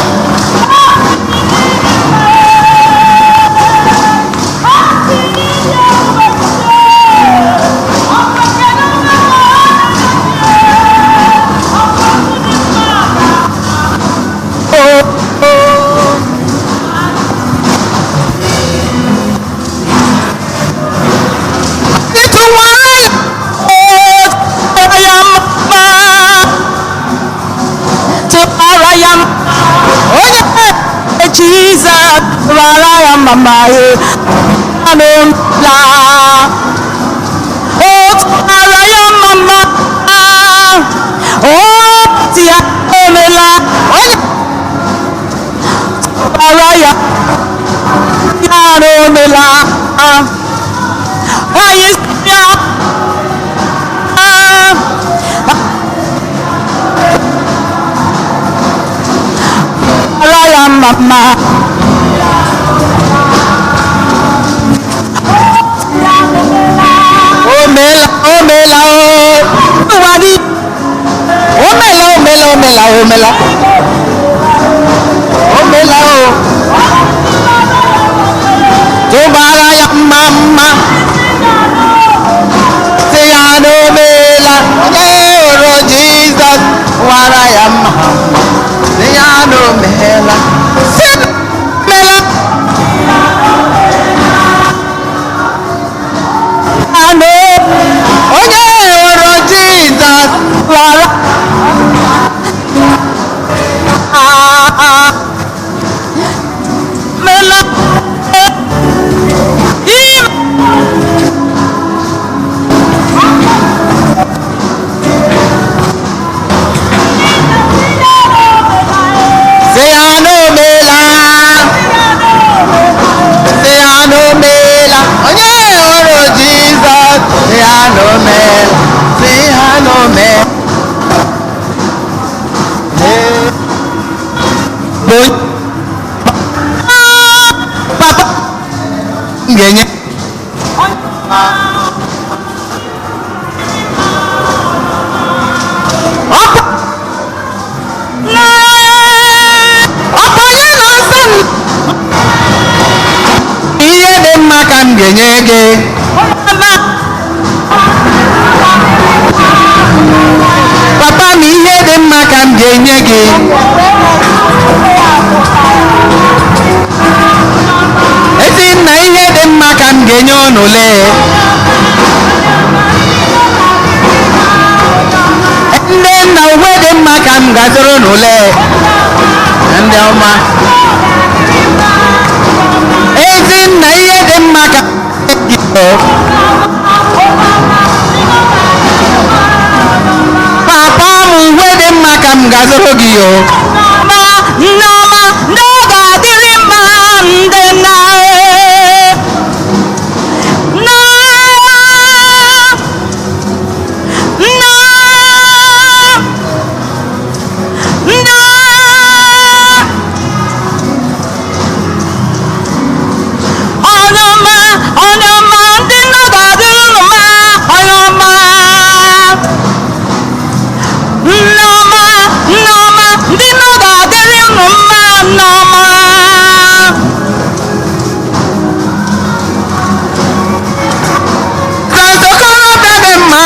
Speaker 10: Jesus, rara ya mama ye, la. Oh, rara ya mama, oh, tia omela, rara ya, ya omela, ayi ya. Rara mama.
Speaker 9: Omela, omela,
Speaker 10: Wadi.
Speaker 9: Omela, omela, omela, omela. Omela o. Tụbara ya mma mma. Sị ya na omela. Onye hụrụ Jizọs wara ya mma. Sị ya na omela. Sị na omela. Onye hụrụ Jizọs
Speaker 10: wara mela
Speaker 9: Sị ya na omela. Sị ya na omela. Onye hụrụ Jizọs sị ya na omela. Sị ya na omela. Bụ papa m ga-enye ọkwa onye na-asa m ihe dị mma ka m ga-enye gị. Papa m ihe dị mma ka m ga-enye gị. Ezi nna ihe dị mma ka m ga-enye unu lee. Ndị nna uwe dị mma ka m ga-azụrụ unu lee. Ndị ọma. Ezi Mma ka gị o. Papa m, uwe dị mma ka m ga-azụrụ gị o.
Speaker 10: Ma nneọma ndị ọ ga-adịrị mma, ndị nna nna nna nna. Onye ọma, onye ọma, ndị nna ga-adịrị unu mma. Onye ọma, nneọma, nneọma, ndị nna ga-adịrị unu mma. Nneọma.
Speaker 9: Sọsọ okorobịa dị mma.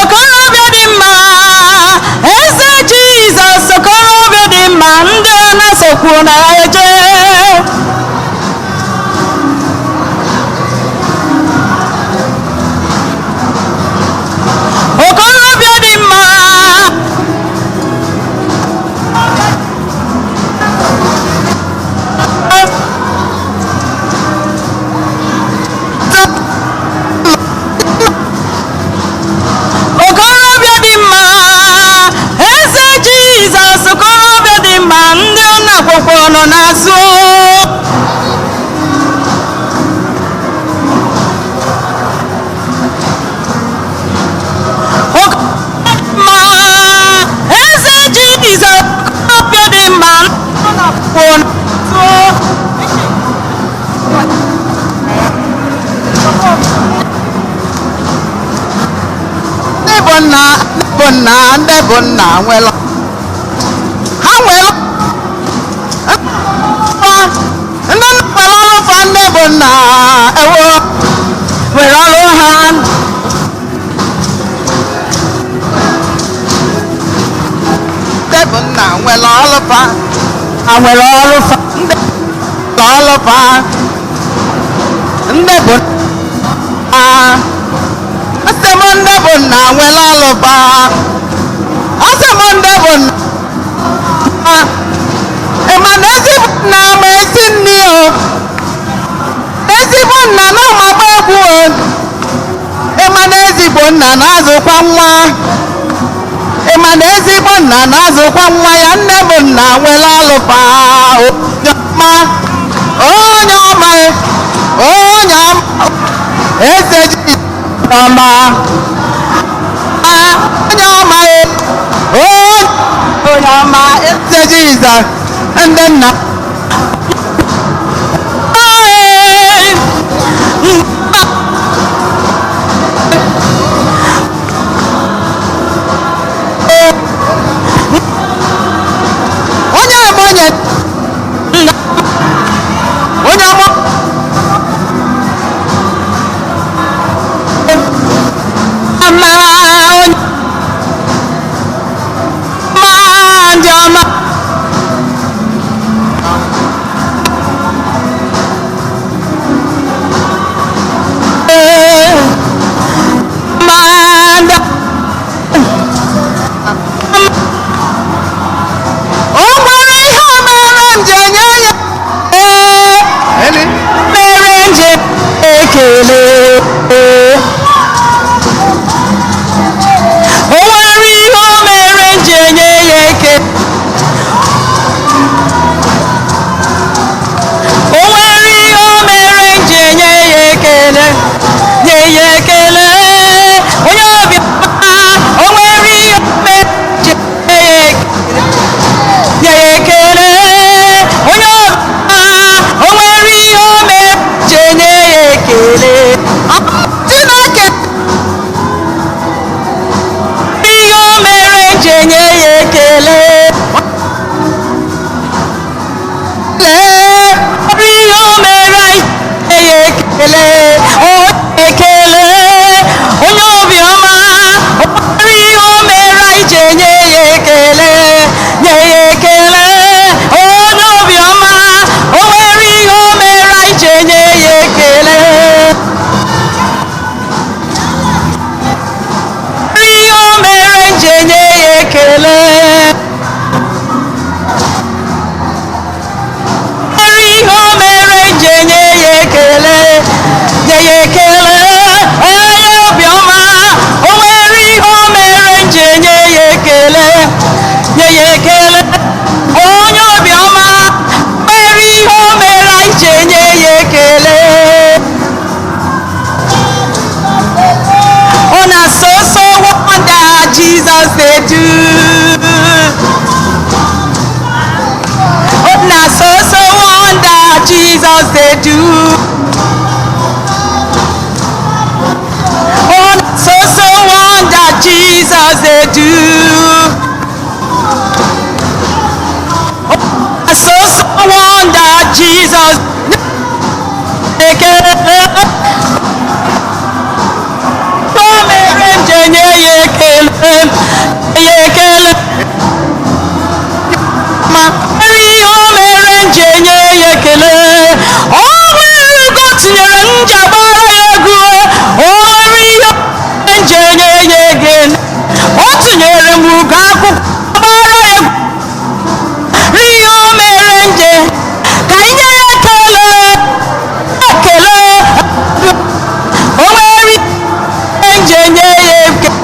Speaker 10: Okorobịa dị mma, eze Jizọs, okorobịa dị mma, ndị ọ na-asọkwu na-eje. Okorobịa dị mma. Okorobịa dị mma, eze Jizọs, okorobịa dị mma, ndị ụlọ akwụkwọ nọ n'azụ. Okorobịa dị mma, eze Jizọs, okorobịa dị mma, ndị ụlọ akwụkwọ nọ n'azụ.
Speaker 9: Ndị bụ nna, ndị bụ nna, ndị bụ nna nwere, ha nwere fa, ndị nna nwere ọrụ fa, ndị bụ nna ewo
Speaker 10: nwere ọrụ ha.
Speaker 9: Ndị bụ nna nwere ọrụ fa.
Speaker 10: Ha nwere ọrụ fa.
Speaker 9: Ndị bụ ọrụ fa, ndị bụ nna, asị m ndị bụ nna nwere ọrụ fa, asị m ndị bụ nna. Ị ma na ezigbo nna ma esi nri o, ezigbo nna na ọmagba egwu o, ị ma na ezigbo nna na-azụkwa nwa, ị ma na ezigbo nna na-azụkwa nwa ya. Nne bụ nna nwere ọlụfa. Onye ọma, onye ọma, onye ọma, eze ji
Speaker 10: ọma.
Speaker 9: Onye ọma, onye ọma, eze Jizọs, ndị nna. Onye ama, onye onye ọma.
Speaker 10: Ama onye ma ndị ọma. Ma ndị
Speaker 9: O nwere ihe o mere m ji enye ya ee
Speaker 10: mere nje ekele. O nwere ihe o mere nje enye ya ekele. O nwere ihe o mere nje enye ya ekele, nye ya ekele. Onye ọbịa, o nwere ihe o mere nje enye ya ekele, nye ya ekele. Onye ọbịa, o nwere ihe o mere nje enye ya ekele.
Speaker 9: Chineke.
Speaker 10: Ihe o mere nje enye ya ekele.
Speaker 9: Lee.
Speaker 10: Ihe o mere anyị nye ya ekele, o ekele. Onye obiọma, o nwere ihe o mere anyị ji enye ya ekele, nye ya ekele. Onye obiọma, o nwere ihe o mere anyị ji enye ya ekele. Ihe o mere nji enye ya ekele. Nwere ihe o mere nji Jesus dey do. Oh, na so so wonder Jesus dey do. Oh, na so so wonder Jesus ekele. O mere m ji enye ya ekele, ya ekele. Ma nwere ihe o mere m ji enye ya ekele. O nwere ego tinyere m ji agbara ya egwu. O nwere ihe o mere m ji enye ya ekele. O tinyere m ugo akwụkwọ gbara ya egwu. Ihe o mere m ji ka anyị nye ya ekele, ekele. O nwere ihe m ji enye ya ekele.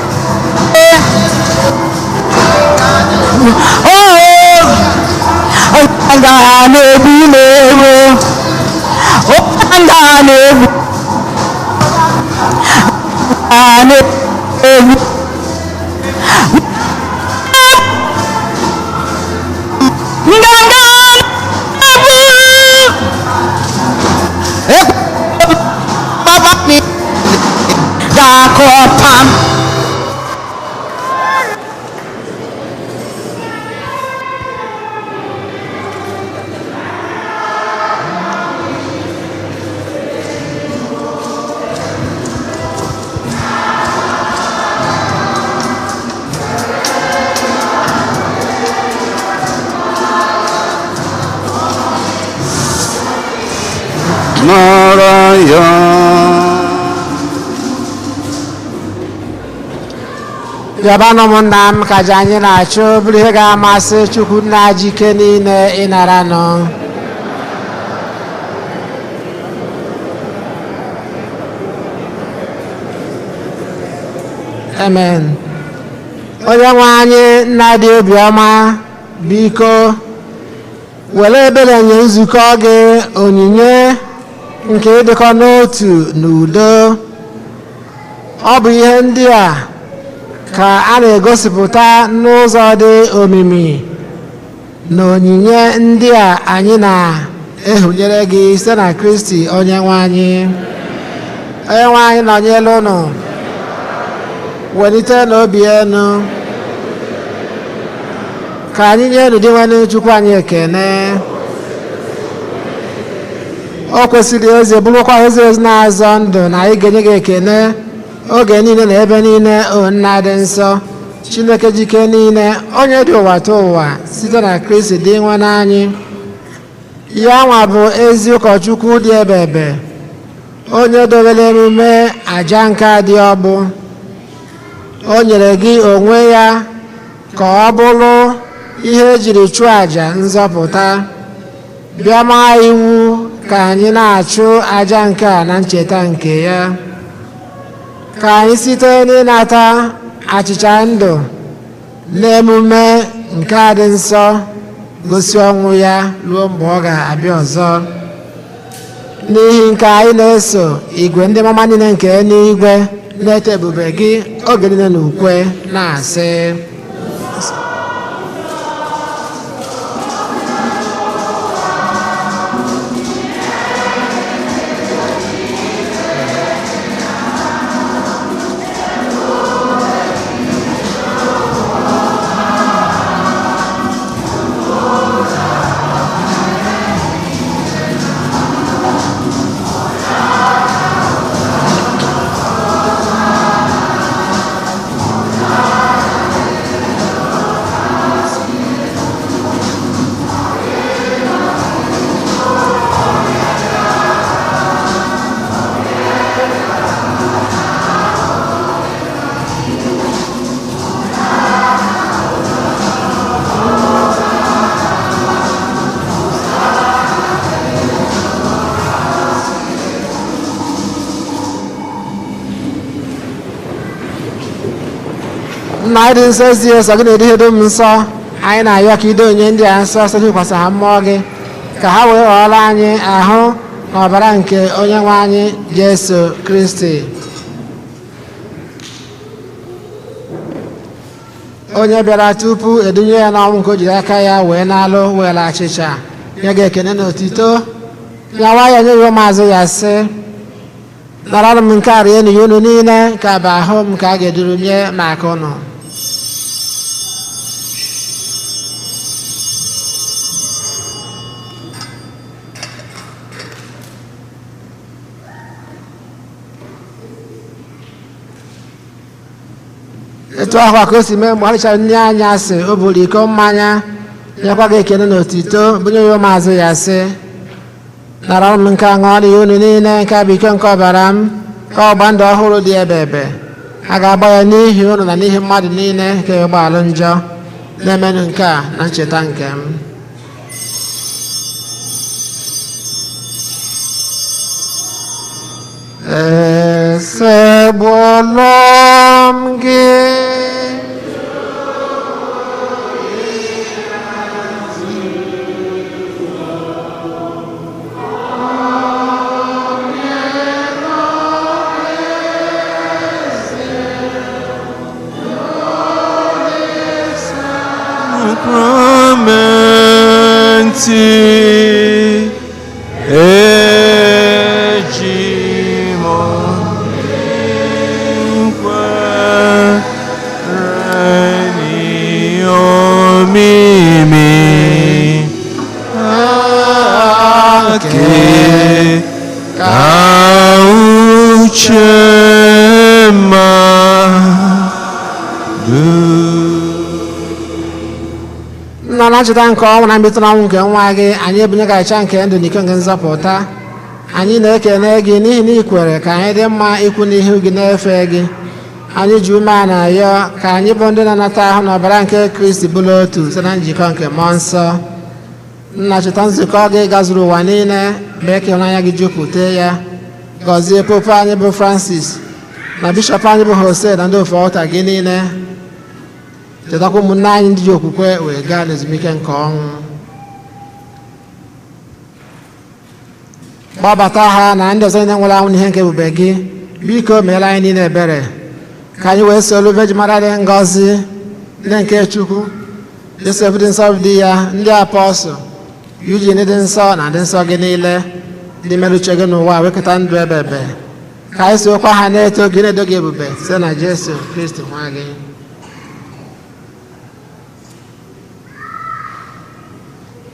Speaker 10: Oh, nga na-egbu m egbu. Nga na-egbu. Nga na-egbu. Nganga na-egbu.
Speaker 9: Baba mi
Speaker 10: Ga-akụ pam.
Speaker 2: Nara ya.
Speaker 3: Bịabanụ ụmụnna m, ka aja anyị na-achụ bụrụ ihe ga-amasị Chukwu nna ji ike niile ịnara nụ. Amen. Onye nwe anyị, nna dị obiọma, biko were ebere nye nzukọ gị onyinye nke ịdịkọ n'otu na udo. Ọ bụ ihe ndị a ka a na-egosipụta n'ụzọ dị omimi na onyinye ndị a anyị na-ehunyere gị site na Kristi onye nwe anyị. Onye nwe anyị nọnyere unu. Welite n'obi enu. Ka anyị nye unu Dinwenụ Chukwu anyị ekene. O kwesịrị eze, bụrụkwa eze ezi na-azọ ndụ na anyị ga-enye gị ekene oge niile na ebe niile, o nna dị nsọ, Chineke jike niile, onye dị ụwa tụ ụwa, site na Kristi dị nwe n'anyị. Ya nwa bụ ezi ụkọchukwu dị ebebe, onye dobere emume aja nka dị ọgbụ. O nyere gị onwe ya ka ọ bụrụ ihe ejiri chụọ àjà nzọpụta. Bịa maa iwu ka anyị na-achụ àjà nke a na ncheta nke ya. Ka anyị site n'ịnata achịcha ndụ n'emume nke a dị nsọ gosi ọnwụ ya ruo mgbe ọ ga-abịa ọzọ. N'ihi nke anyị na-eso igwe ndị mama niile nke eluigwe na-eto ebube gị oge niile na ukwe na-asị: Nna anyị dị nsọ, ezi nsọ gị na-edi ihe dum nsọ, anyị na-ayọ ka ido onye ndị a nsọ site n'ikwasa ha mmụọ gị, ka ha wee ghọọrọ anyị ahụ na ọbara nke onye nwe anyị Jesu Kristi, onye bịara tupu edunye ya n'ọnwụ nke o jiri aka ya wee na-alụ were achịcha nye gị ekene na otito. Nyawa ya nye ya ụmụazụ ya sị, nara m nke a rienụ ya unu niile, nke a bụ ahụ m nke a ga-eduru nye maka unu. Etu ahụ ka o si mee mgbe ọ richara nri anyasị, o buru iko mmanya, nyekwa gị ekele na otito, bunye ya ụmụazụ ya sị, nara m nke a ṅụọrọ ya unu niile, nke a bụ iko nke ọbara m, ka ọgba ndụ ọhụrụ dị ebe ebe. A ga-agba ya n'ihi unu na n'ihi mmadụ niile ka ịgba alụ njọ. Na-emenụ nke a na ncheta nke m. Esegbula m gị.
Speaker 1: Sacramenti eji m nkwere n'ihe omimi ake ka uche mmadụ.
Speaker 3: Nna, na ncheta nke ọnwụ na mbilite n'ọnwụ nke nwa gị, anyị ebunyegacha nke ndụ na iko nke nzọpụta. Anyị na-ekele gị n'ihi na ị kwere ka anyị dị mma ikwu n'ihu gị na-efe gị. Anyị ji umeala arịọ ka anyị bụ ndị na-anata ahụ na ọbara nke Kristi bụrụ otu site na njikọ nke mmụọ nsọ. Nna, cheta nzukọ gị gazuru ụwa niile, mee ka ịhụnanya gị jupụta ya. Gọzie popu anyị bụ Francis na bishọp anyị bụ Jose na ndị ofe ọta gị niile. Chetakwa ụmụnne anyị ndị ji okwukwe wee gaa n'ezumike nke ọnwụ. Gbabata ha na ndị ọzọ niile nwụrụ anwụ n'ihe nke ebube gị. Biko meere anyị niile ebere, ka anyị wee soro Virgin Mary dị ngọzi, ndị nke Chukwu, Josef dị nsọ dị ya, ndị apọstụl, Eugene dị nsọ na ndị nsọ gị niile, ndị mere uche gị n'ụwa wekọta ndụ ebe ebe. Ka anyị sokwa ha na-eto gị, na-edo gị ebube site na Jesu Kristi nwa gị.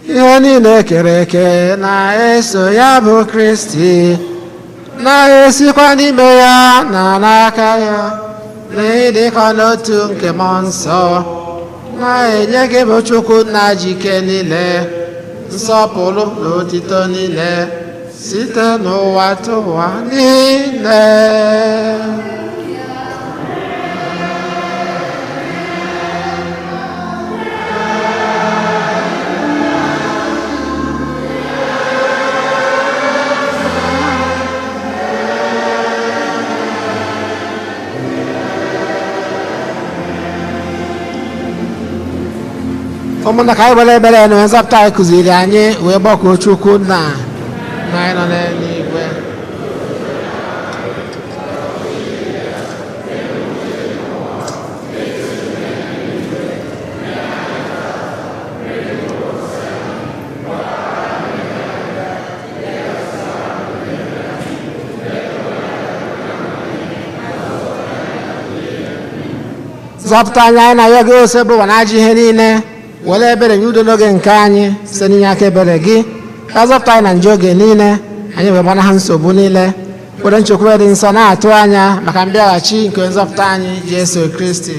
Speaker 3: Ihe niile kere eke na-eso ya bụ Kristi, na-esikwa n'ime ya na n'aka ya, na ịdịkọ n'otu nke mmụọ nsọ, na-enye gị bụ Chukwu nna jike niile nsọpụrụ na otito niile site n'ụwa tụwa niile. Ụmụnna, ka anyị were ebere na nzọpụta anyị kụziri anyị wee gbakọọ Chukwu nna na anyị nọ n'eluigwe. Zọpụta anyị, anyị na-ayọ gị, ose bụ ụwa na ajọ ihe niile. Were ebere nye udo n'oge nke anyị site n'inye aka ebere gị, ka zọpụta anyị na njọ oge niile, anyị wee gbanaha nsogbu niile, were nchekwube dị nsọ na-atụ anya maka mbịaghachi nke nzọpụta anyị Jesu Kristi.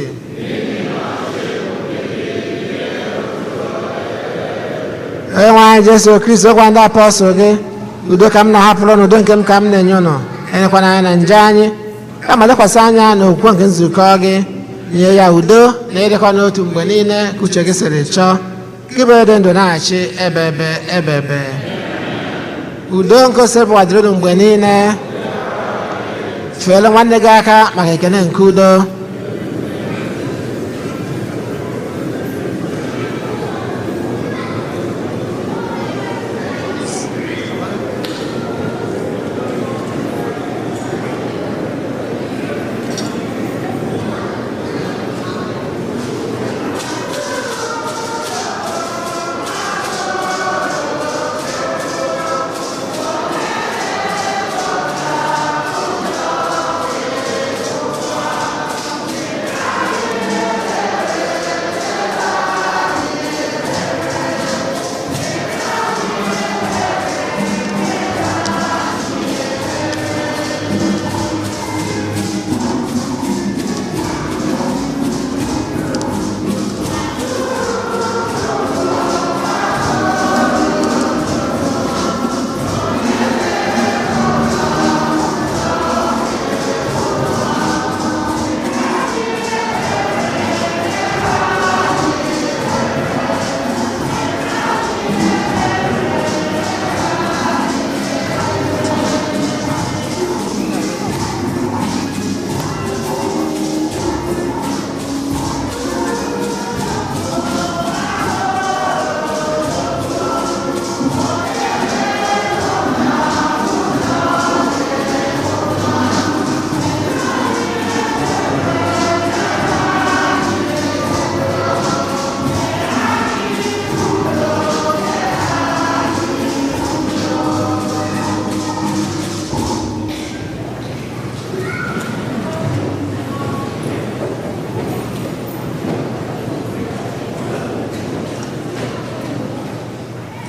Speaker 3: Onye nwe anyị Jesu Kristi, ọgwa ndị apọstụl gị, udo ka m na-ahapụrụ na udo nke m ka m na-enye ụnụ, enyekwana anyị na nje anyị, kama lekwasị anya na okwukwe nke nzukọ gị, nye ya udo na ịdịkọ n'otu mgbe niile ka uche gị siri chọọ, gị bụ dị ndụ na-achị ebe ebe ebe ebe. Udo nke osebụwa dịrị unu mgbe niile. Feele nwanne gị aka maka ekene nke udo.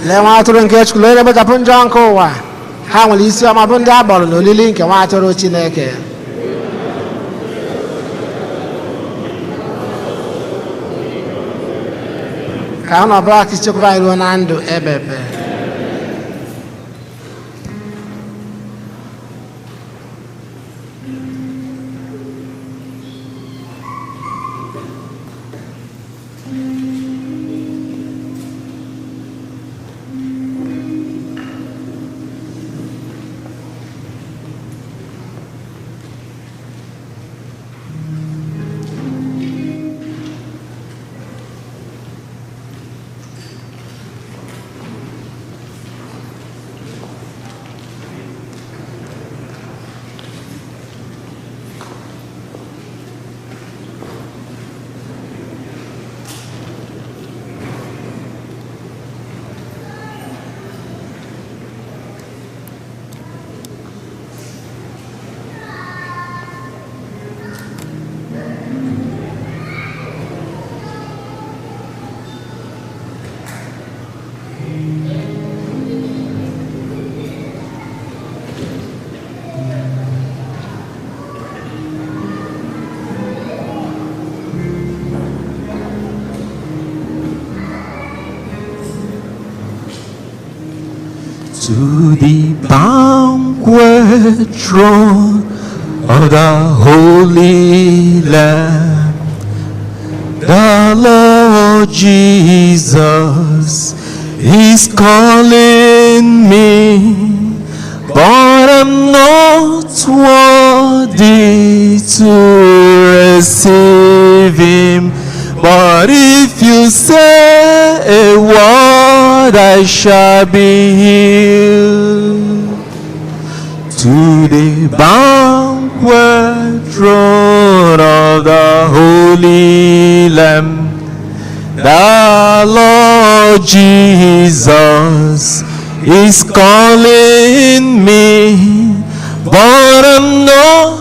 Speaker 3: Lee nwa atụrụ nke Chukwu onye na-ekpochapụ njọ nke ụwa. Ha nwere isi ọma bụ ndị a kpọrọ n'olili nke nwa atụrụ Chineke. Ka ọ nọbụla ka ichekwaba anyị ruo na ndụ ebebe.
Speaker 1: To the banquet throne of the Holy Lamb, the Lord Jesus is calling me, but I'm not worthy to receive him. But if you say a word, I shall be healed. To the banquet throne of the Holy Lamb, the Lord Jesus is calling me, but I'm not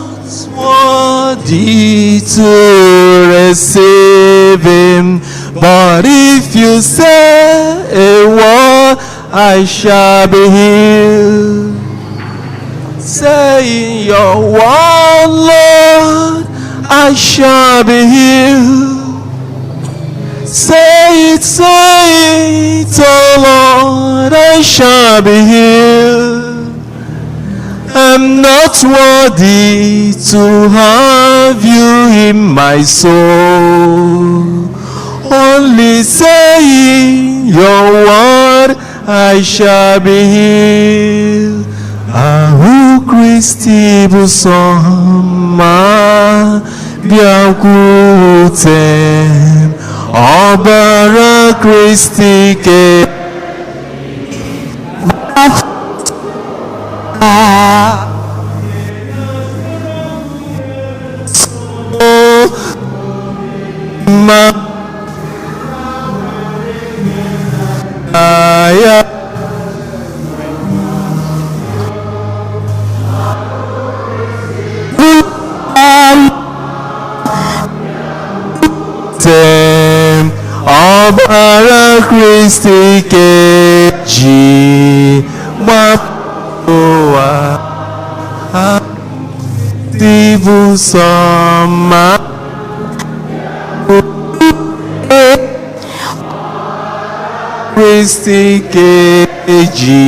Speaker 1: worthy to receive him. But if you say a word, I shall be healed. Saying your word, Lord, I shall be healed. Say it, oh Lord, I shall be healed. I'm not worthy to have you in my soul. Only saying your word, I shall be healed. Ahụ Kristi bụ sọ ma bịakwute m, ọbara Kristi ke ma ya tem ọbara Kristi ke ji gbapụ ụwa dị bụ sọ ma Kristi ke ji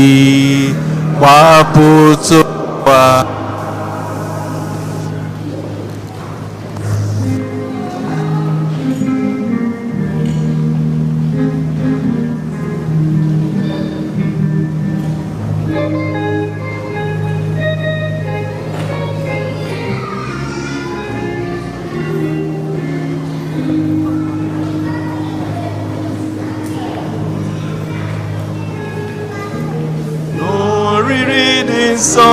Speaker 1: gbapụta ụwa. N'oriri dị nsọ.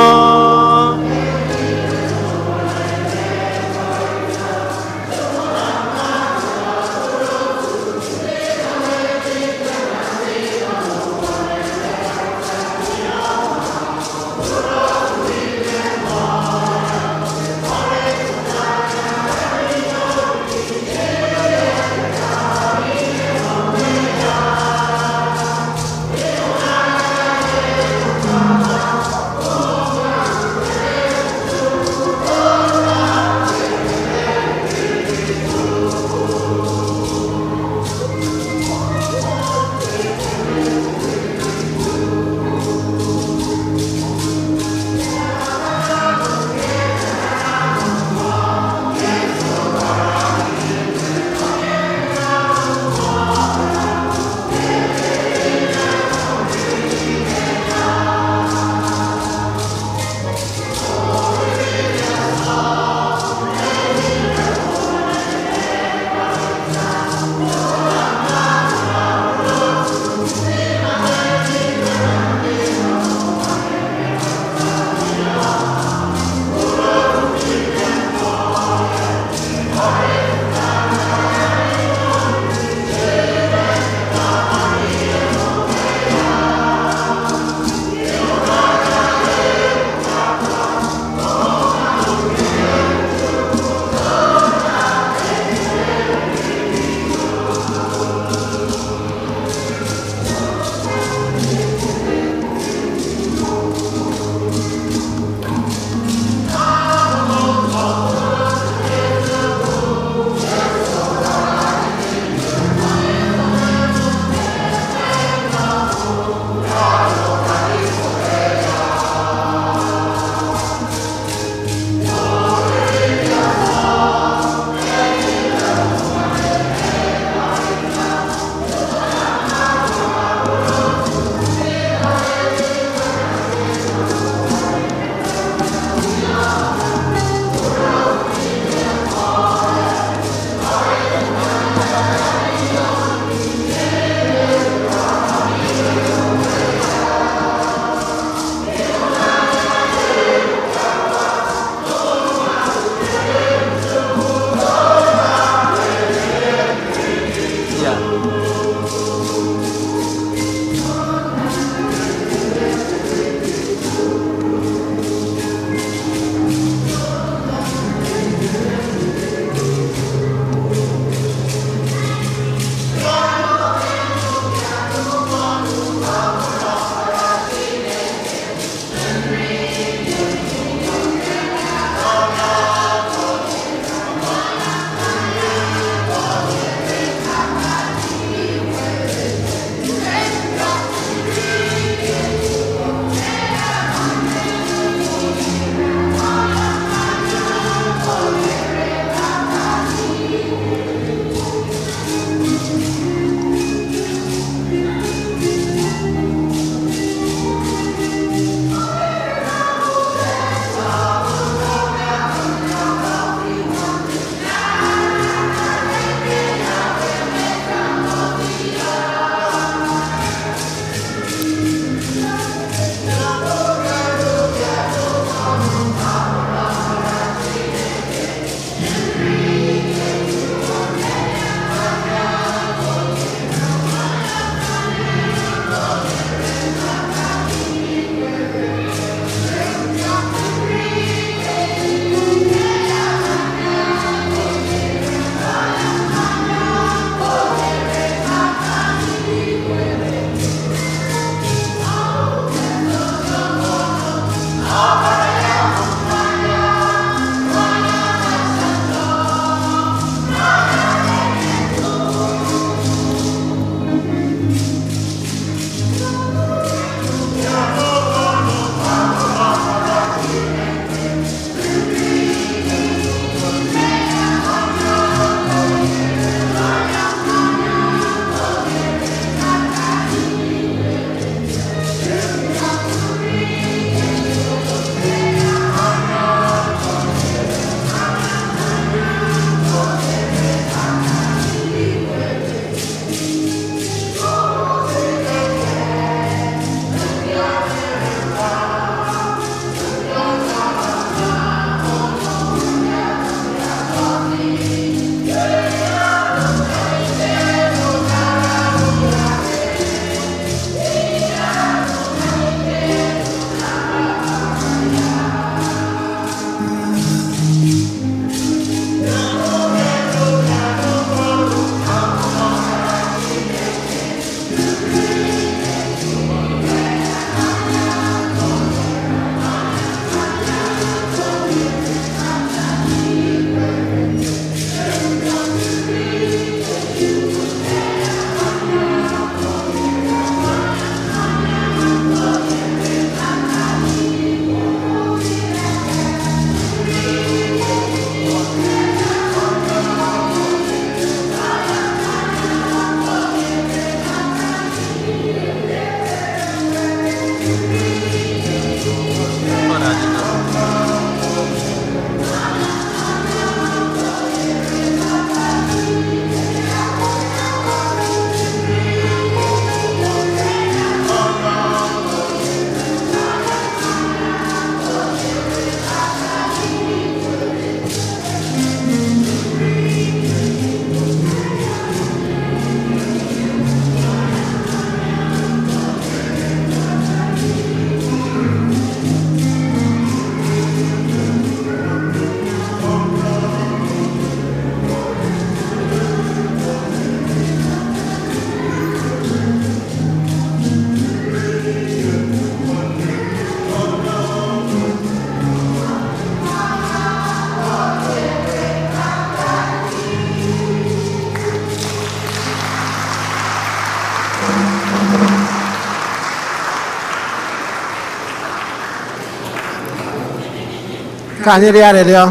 Speaker 3: Ka anyị rịọ arịrịọ.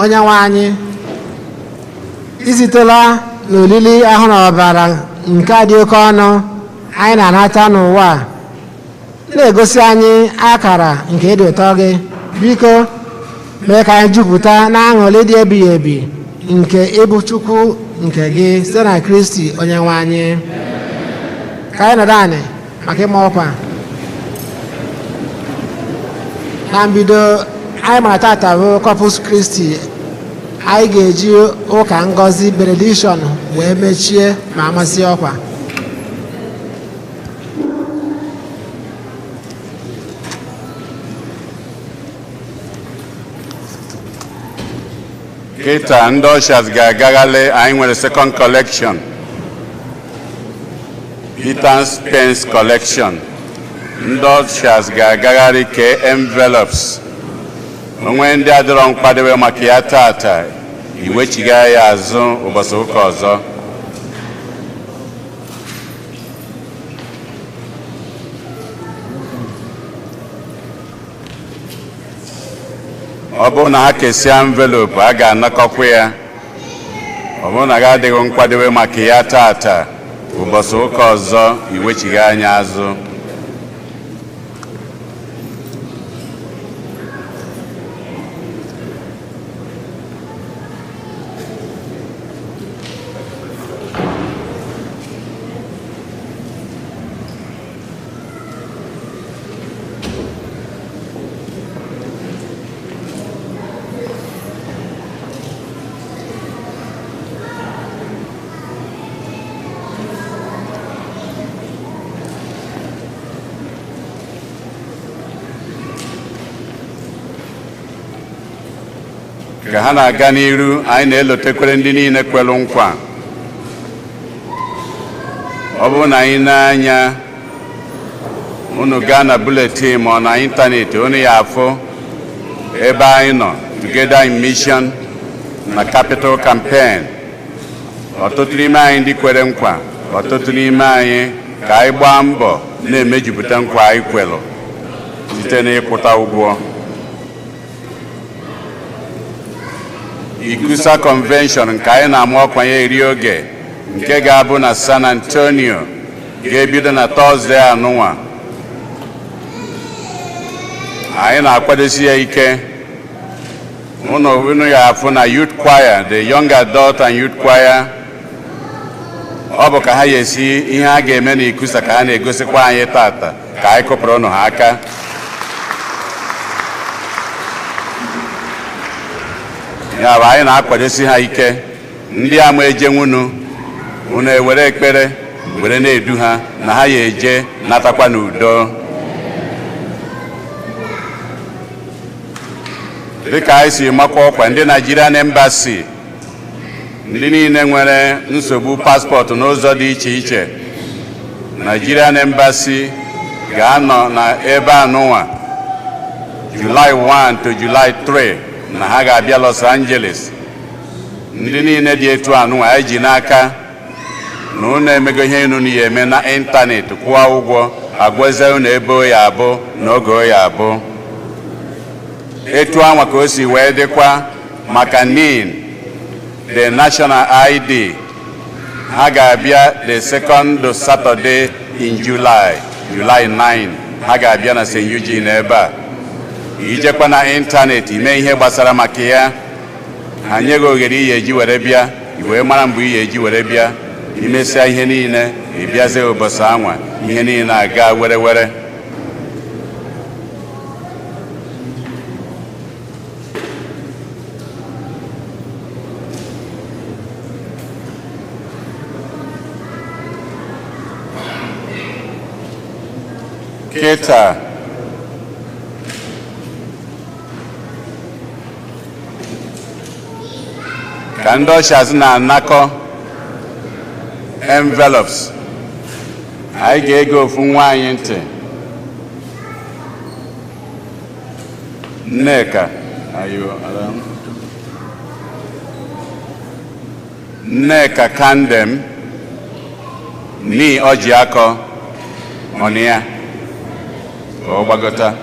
Speaker 3: Onye nwe anyị, isitela n'olili ahụ na ọbara nke a dị oke ọnụ anyị na-anata n'ụwa a, na-egosi anyị akara nke ịdị ụtọ gị. Biko mee ka anyị jupụta na aṅụrị dị ebighị ebi nke ịbụ Chukwu nke gị, site na Kristi onye nwe anyị. Ka anyị nọdụ anị maka ịma ọkwa. Na mbido, anyị mara tata bụ Corpus Christi. Anyị ga-eji ụka ngọzi, benediction, wee mechie ma amasị ọkwa.
Speaker 2: Kịta ndị ushers ga-agagharị. Anyị nwere second collection, Peter's Pence collection. Ndị ushers ga-agagharị kee envelopes. Onwe ndị adịrọ nkwadebe maka ya tata, iwechiga ya azụ ụbọchị ụka ọzọ. Ọ bụrụ na ha kesịa envelope, a ga-anakọkwa ya. Ọ bụrụ na ha adịghị nkwadebe maka ya tata, ụbọchị ụka ọzọ iwechiga anya azụ. Ka ha na-aga n'iru, anyị na-elotekwere ndị niile kwelu nkwa. Ọ bụrụ na anyị na-anya unu gaa na bulletin ma ọ na ịntanetị, unu ya afụ ebe anyị nọ, Together in Mission na Capital Campaign. Ọtụtụ n'ime anyị ndị kwere nkwa, ọtụtụ n'ime anyị, ka anyị gbaa mbọ na-emejupụta nkwa anyị kwelụ site n'ịkwụta ụgwọ. ICCUSA Convention nke anyị na-ama ọkwa ya eri oge, nke ga-abụ na San Antonio, ga-ebido na Thursday anụnwa. Anyị na-akwadosi ya ike. Unu ya afụ na youth choir, the young adult and youth choir, ọ bụ ka ha ya esi ihe a ga-eme na ICCUSA ka ha na-egosikwa anyị tata. Ka anyị kụpụrụ ụnụ ha aka. Ya bụ, anyị na-akwadosi ha ike. Ndị ama ejenwunu, unu ewere ekpere were na-edu ha na ha ya eje natakwa n'udo. Dịka anyị si makwa ọkwa, ndị Nigerian Embassy, ndị niile nwere nsogbu passport n'ụzọ dị iche iche, Nigerian Embassy ga-anọ na ebe anụnwa July 1 to July 3, na ha ga-abịa Los Angeles. Ndị niile dị etu anụnwa, anyị ji n'aka na unu emego ihe unu ya eme na ịntanetị, kwụọ ụgwọ, agwazie unu ebe o ya abụ na oge o ya abụ. Etu anwa ka o si wee dịkwa maka NIN, the national ID. Ha ga-abịa the second Saturday in July, July 9. Ha ga-abịa na St. Eugene ebe a. Ijekwa na ịntanetị ime ihe gbasara maka ya, ha nye gị oghere iyi eji were bịa, i wee mara mgbe iyi eji were bịa. Imesịa ihe niile, ị bịazie ụbọchị anwa, ihe niile aga were were. Kịta ka ndị ushers na-anakọ envelopes, anyị ga-ege ofu nwaanyị ntị. Nneka, are you around? Nneka Kandem. Nii ọjị akọ ọnụ ya ka ọ gbagota.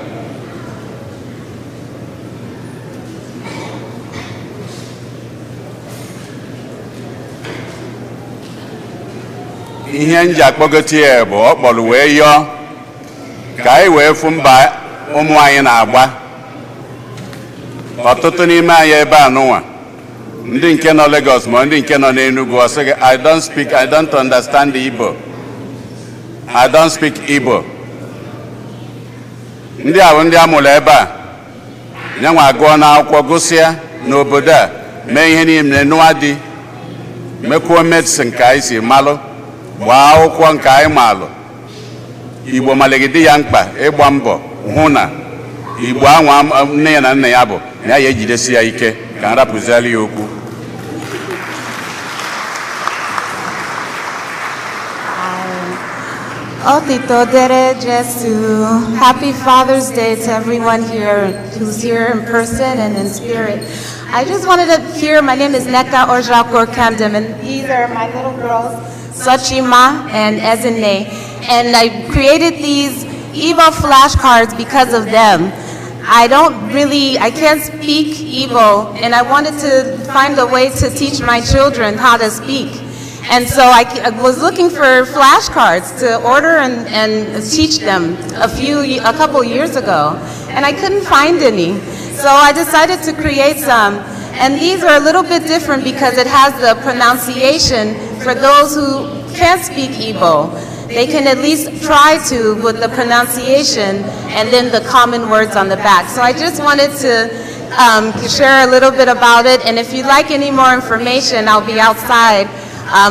Speaker 2: Ihe m ji akpọgote ya bụ ọ kpọrọ wee yọọ ka anyị wee fụ mba ụmụ anyị na-agba. Ọtụtụ n'ime anyị ebe a nụnwa, ndị nke nọ Lagos ma ndị nke nọ n'Enugu, ọ sị gị, "I don't speak, I don't understand Igbo, I don't speak Igbo." Ndị a bụ ndị a mụrụ ebe a, nyanwa agụọ n'akwụkwọ, gụsịa n'obodo a, mee ihe niile, nụa di, mekwuo medicine ka anyị si malụ, gbaa akwụkwọ nke anyị malụ. Igbo maligide ya mkpa ịgba mbọ hụ na Igbo anwa nne ya na nna ya bụ na ya ejidesi ya ike. Ka m rapụziala ya okwu.
Speaker 11: Otito dịrị Jesu. Happy Father's Day to everyone here who's here in person and in spirit. I just wanted to hear, my name is Neka Orjakor Kamdem, and these are my little girls, Sochima and Ezine. And I created these Igbo flashcards because of them. I don't really, I can't speak Igbo, and I wanted to find a way to teach my children how to speak. And so I was looking for flashcards to order and teach them a couple years ago, and I couldn't find any. So I decided to create some. And these are a little bit different because it has the pronunciation for those who can't speak Igbo. They can at least try to with the pronunciation and then the common words on the back. So I just wanted to share a little bit about it, and if you'd like any more information, I'll be outside.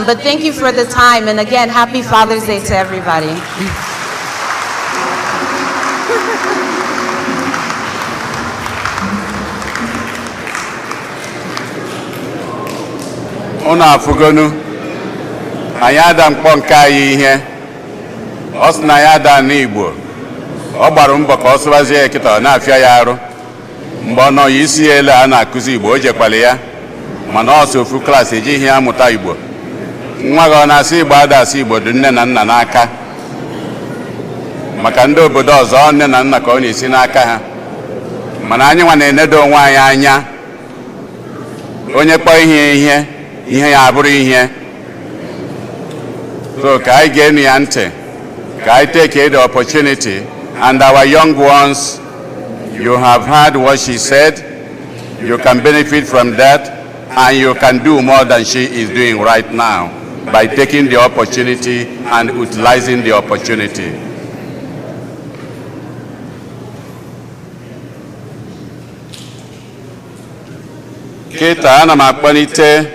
Speaker 11: But thank you for the time, and again, happy Father's Day to everybody.
Speaker 2: Unu afụgonu anyị ada mkpọ nke anyị ihe ọ sị na anyị ada n'Igbo. Ọ gbara mbọ ka ọ sụbazie ya kịta, ọ na-afịa ya arụ. Mgbe ọ nọ ya isi ya elu a na-akụzi Igbo, o jekwala ya, mana ọ sị ofu class ejighị ya amụta Igbo. Nwa gị ọ na-asụ Igbo, ada asụ Igbo, dị nne na nna n'aka, maka ndị obodo ọzọ, ọ nne na nna ka ọ na-esi n'aka ha. Mana anyị nwa na-enedo onwe anyị anya. Onye kpọọ ihe ihe, ihe ya abụrụ ihe. So ka anyị ga-enu ya ntị, ka anyị take the opportunity. And our young ones, you have heard what she said. You can benefit from that, and you can do more than she is doing right now by taking the opportunity and utilizing the opportunity. Kịta ana m akpọlite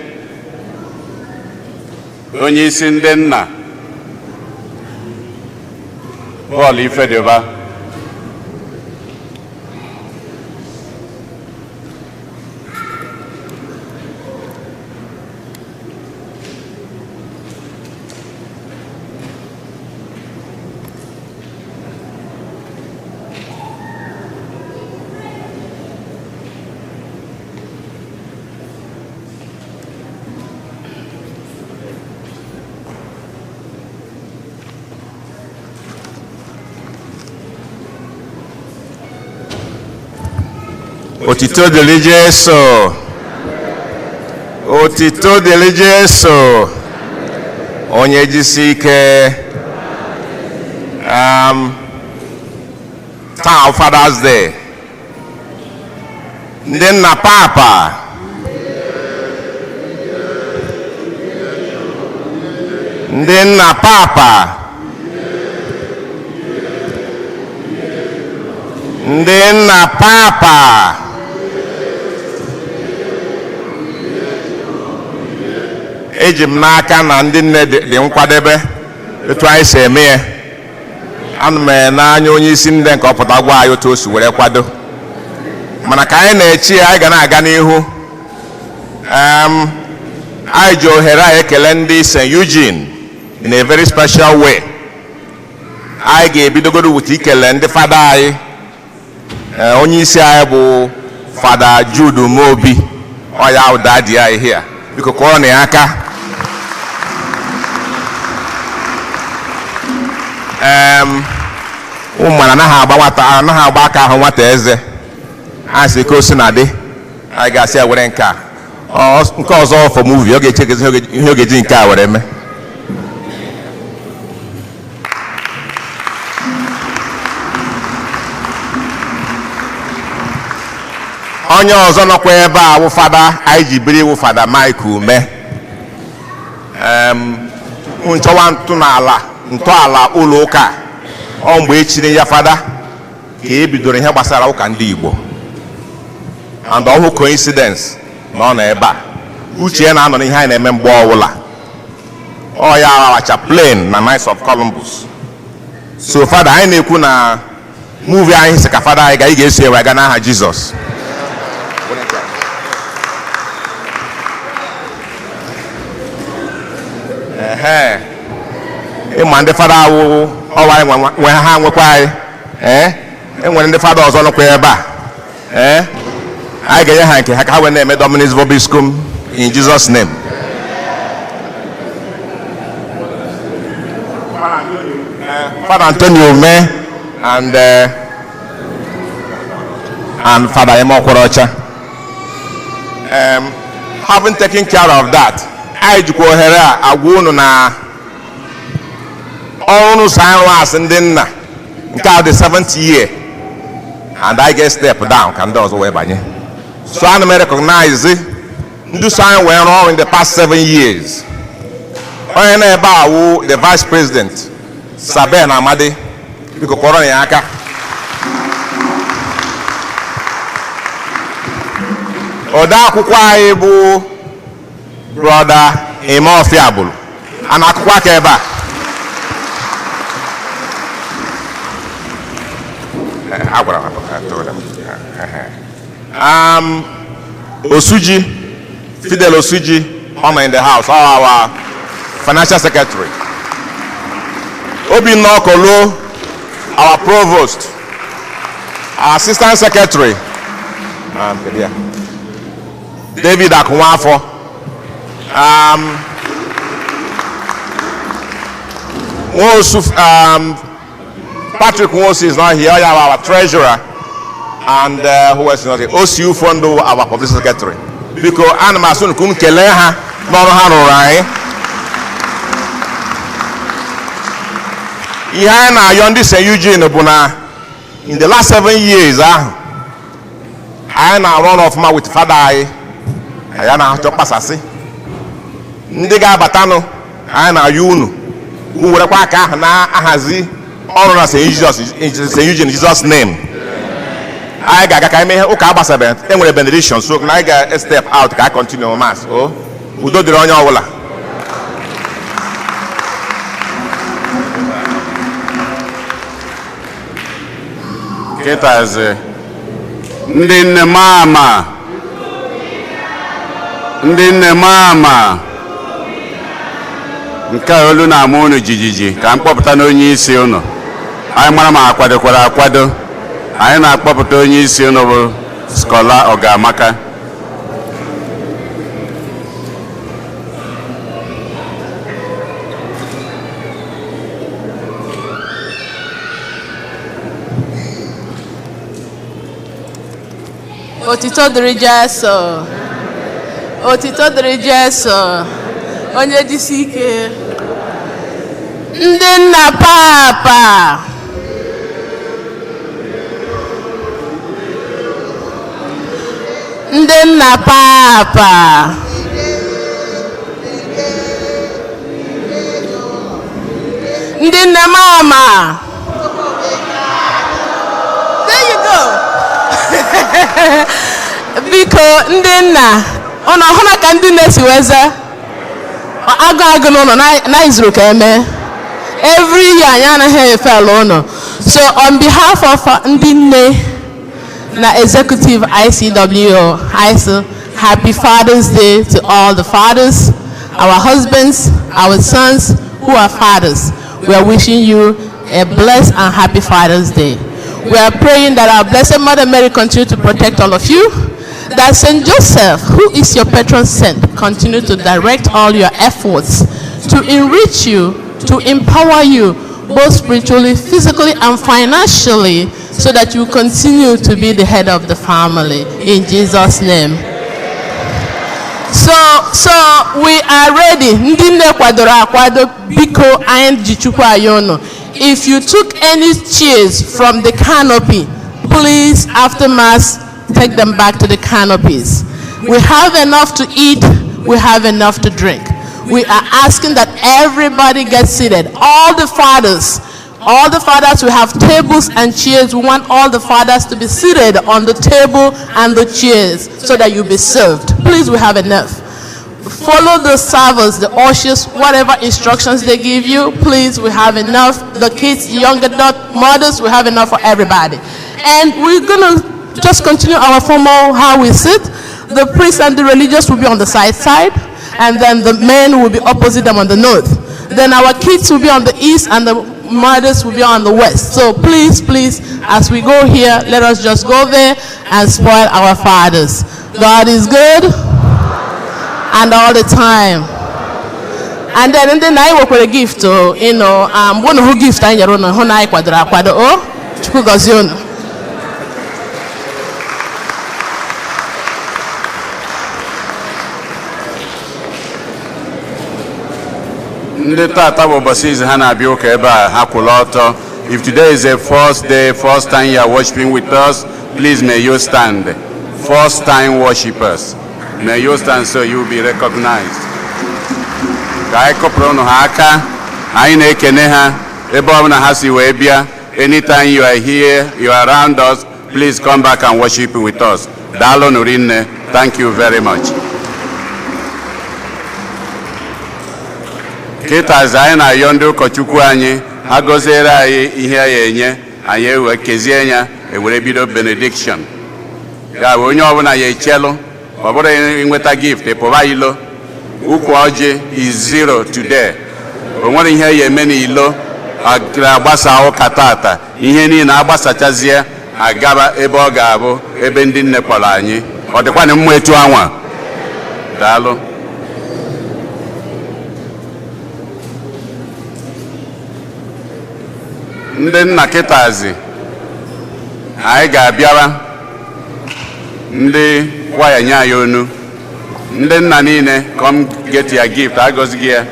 Speaker 2: onye isi ndị nna, Paul Ifediba.
Speaker 7: Otito dịrị Jesu. Otito dịrị Jesu. Onye jisi ike. Taa Father's Day. Ndị nna papa. Ndị nna papa. Ndị nna papa. Eji m n'aka na ndị nne dị nkwadebe etu anyị si eme ya. Ana m n'anya onye isi ndị nke ọpụta gwa anyị otu o si were kwado, mana ka anyị na-echi ya, anyị ga na-aga n'ihu. Anyị ji ohere a ekele ndị St. Eugene in a very special way. Anyị ga-ebidogoro with ikele ndị fada anyị. Onye isi anyị bụ Fada Jude Umeobi, ọ ya daddy anyị here. Biko kụọrọ na ya aka. Ụmụ anaghị agba nwata, anaghị agba aka ahụ nwata eze. A sị ka o si na dị, anyị ga-asị ya were nke a. Nke ọzọ for movie, ọ ga-echekezi ihe ọ ga-eji nke a were mee. Onye ọzọ nọkwa ebe a wụ Fada anyị ji biri, wụ Fada Mike Ume. Nchọwa ntọala ụlọ ụka ọ mgbe echiri ya fada ka e bidoro ihe gbasara ụka ndị Igbo, and ọhụ coincidence na ọ nọ ebe a. Uche ya na-anọ n'ihe anyị na-eme mgbe ọbụla. Ọ ya our chaplain na Knights of Columbus. So fada, anyị na-ekwu na movie anyị sị ka fada anyị ga, ị ga-eso ewe aga n'aha Jizọs. Ehe, ịma ndị fada awụ ọwa anyị nwe ha nwekwa anyị. Ee, enwere ndị fada ọzọ nọkwa ebe a. Ee, anyị ga-enye ha nke ha ka ha wee na-eme Dominus Vobiscum in Jesus name. Father Antonio Ume and Father Emo Okorocha. Having taken care of that, anyị jikwa ohere a agwa unu na ọrụ so anyị rụọ asị ndị nna nke a dị 70 year, and I get step down ka ndị ọzọ wee banye. So ana m recognize ndị so anyị wee rụọ ọrụ in the past 7 years. Onye na-ebe a wụ the vice president, Saben Amadi. Biko kọrọ ya aka. Ode akwụkwọ anyị bụ Brother Emofia Agbulu, a na-akụkwa aka ebe a. Agwara m, atụrụ m. Osuji, Fidel Osuji, ọ nọ in the house, all our financial secretary. Obinna Okolo, our provost, our assistant secretary, kedu ya? David Akunwafo, Nwosu, Patrick Nwosu is not here, our treasurer, and who else is not here? OCU Fondo, our publicity secretary. Biko, ana m asụ unu kelee ha n'ọrụ ha rụrụ anyị. Ihe anyị na-ayọ ndị St. Eugene bụ na in the last 7 years ahụ, anyị na-arụ ọrụ ọfụma with fada anyị, anyị na-achọ mkpasasị. Ndị ga-abatanụ, anyị na-ayọ unu, unu werekwa aka ahụ na-ahazi ọrụ na St. Jesus, St. Eugene, Jesus name. Anyị ga-aga ka anyị mee ihe ụka agbasabeghị, e nwere benediction, so na anyị ga-step out ka anyị continue mass. O udo dịrị onye ọbụla.
Speaker 2: Kịtazi, ndị nne mama, ndị nne mama, nke a olu na-ama unu jijiji ka m kpọpụta na onye isi unu. Anyị mara ma akwadokwara akwado. Anyị na-akpọpụta onye isi unu bụ Scholar Ogamaka.
Speaker 4: Otito dịrị Jesu. Otito dịrị Jesu. Onye jisi ike. Ndị nna papa. Ndị nna papa. Ndị nne mama. There you go. Biko, ndị nna, ụnụ ọhụrụ ka ndị nne si wee zaa agụ agụ n'ụlọ na izuru ka eme. Every year anyị anaghị efe ala ụlọ. So on behalf of ndị nne na executive ICWO, I say happy Father's Day to all the fathers, our husbands, our sons who are fathers. We are wishing you a blessed and happy Father's Day. We are praying that our Blessed Mother Mary continue to protect all of you, that Saint Joseph, who is your patron saint, continue to direct all your efforts to enrich you, to empower you both spiritually, physically, and financially, so that you continue to be the head of the family. In Jesus' name. So we are ready. Ndị nne kwadoro akwado, biko, anyị ji Chukwu ayọ unu. If you took any chairs from the canopy, please, after Mass, take them back to the canopies. We have enough to eat, we have enough to drink. We are asking that everybody gets seated. All the fathers, all the fathers, we have tables and chairs. We want all the fathers to be seated on the table and the chairs so that you'll be served. Please, we have enough. Follow the servers, the ushers, whatever instructions they give you. Please, we have enough. The kids, young adult mothers, we have enough for everybody. And we're going to just continue our formal how we sit. The priests and the religious will be on the side, and then the men will be opposite them on the north. Then our kids will be on the east, and the mothers will be on the west. So please, please, as we go here, let us just go there and spoil our fathers. God is good, and all the time. And then anyị nwekwara gift o, unu hụ gift anyị nyere unu, hụ na anyị kwadoro akwado o. Chukwu gọzie unu.
Speaker 2: Ndị tata bụ ụbọchị izu ha na-abịa ụka ebe a, ha kwụrụ ọtọ. If today is a first day, first time you are worshiping with us, please may you stand. First time worshipers, may you stand so you will be recognized. Ka anyị kụpụrụ unu ha aka. Anyị na-ekene ha ebe ọbụla ha si wee bịa. Anytime you are here, you are around us, please come back and worship with us. Daalụ rinne. Thank you very much. Kịtazi, anyị na-ayọ ndị ụkọchukwu anyị, ha gọziere anyị ihe ya enye anyị, ewe kezie ya, ewere bido benediction. Ya bụ, onye ọbụla ya echelụ, ọ bụrụ ịnweta gift pụba ilo. Ukwu ọjị is zero today. O nwere ihe ya eme n'ilo agbasa ụka tata. Ihe niile agbasachazie, agaba ebe ọ ga-abụ ebe ndị nne kpọrọ anyị. Ọ dịkwana mma etu anwa. Daalụ. Ndị nna, kịtazi anyị ga-abịara ndị kwaya nye anyị onu. Ndị nna niile, come get your gift. Agọzighị ya.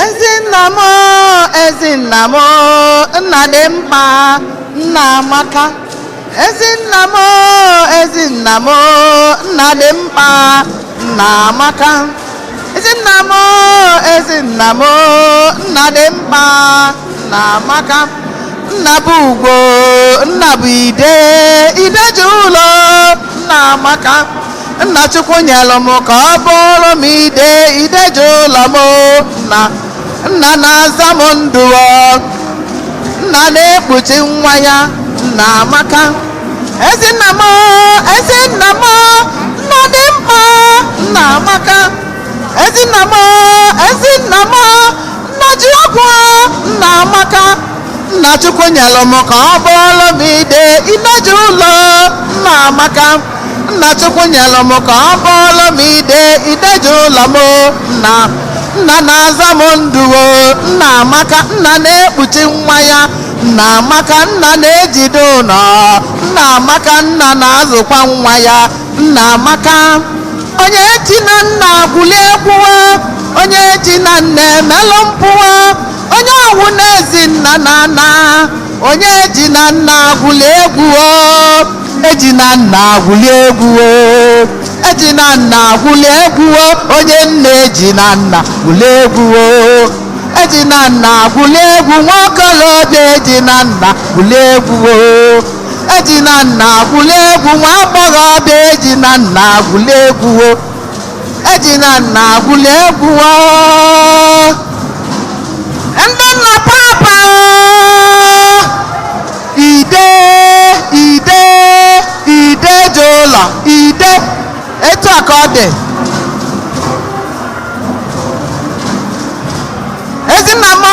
Speaker 9: Ezinna m, ezinna m, nna dị mkpa, nna amaka. Ezinna m, ezinna m, nna dị mkpa, nna amaka. Ezinna m, ezinna m, nna dị mkpa, nna amaka. Nna bụ ugwo, nna bụ ide, ide ji ụlọ, nna amaka. Nna Chukwu nyelụ m ka ọ bụrụ m ide, ide ji ụlọ m. Nna, nna na-aza m ndụ ọ. Nna na-ekpuchi nwa ya, nna amaka. Ezinna m, ezinna m, nna dị mkpa, nna amaka. Ezinna m, ezinna m, nna ji ọgwụ, nna amaka. Nna Chukwu nyelụ m ka ọ bụrụ m ide, ide ji ụlọ, nna amaka. Nna Chukwu nyelụ m ka ọ bụrụ m ide, ide ji ụlọ m. Nna, nna na-aza m ndụ o, nna amaka. Nna na-ekpuchi nwa ya, nna amaka. Nna na-ejide ụlọ, nna amaka. Nna na-azụkwa nwa ya, nna amaka. Onye ji na nna gwulie egwuwa, onye ji na nna emelụ mpụwa, onye ọwụ na-ezi nna na ana. Onye ji na nna gwulie egwu o, eji na nna gwulie egwu o, eji na nna gwulie egwu o. Onye nne, eji na nna gwulie egwu o, eji na nna gwulie egwu. Nwaokorobịa, eji na nna gwulie egwu o, eji na nna gwulie egwu. Nwa agbọghọbịa, eji na nna gwulie egwu o, eji na nna gwulie egwu o. Ndị nna, papa, ide, ide, ide ji ụlọ, ide. Etu a ka ọ dị. Ezinna m,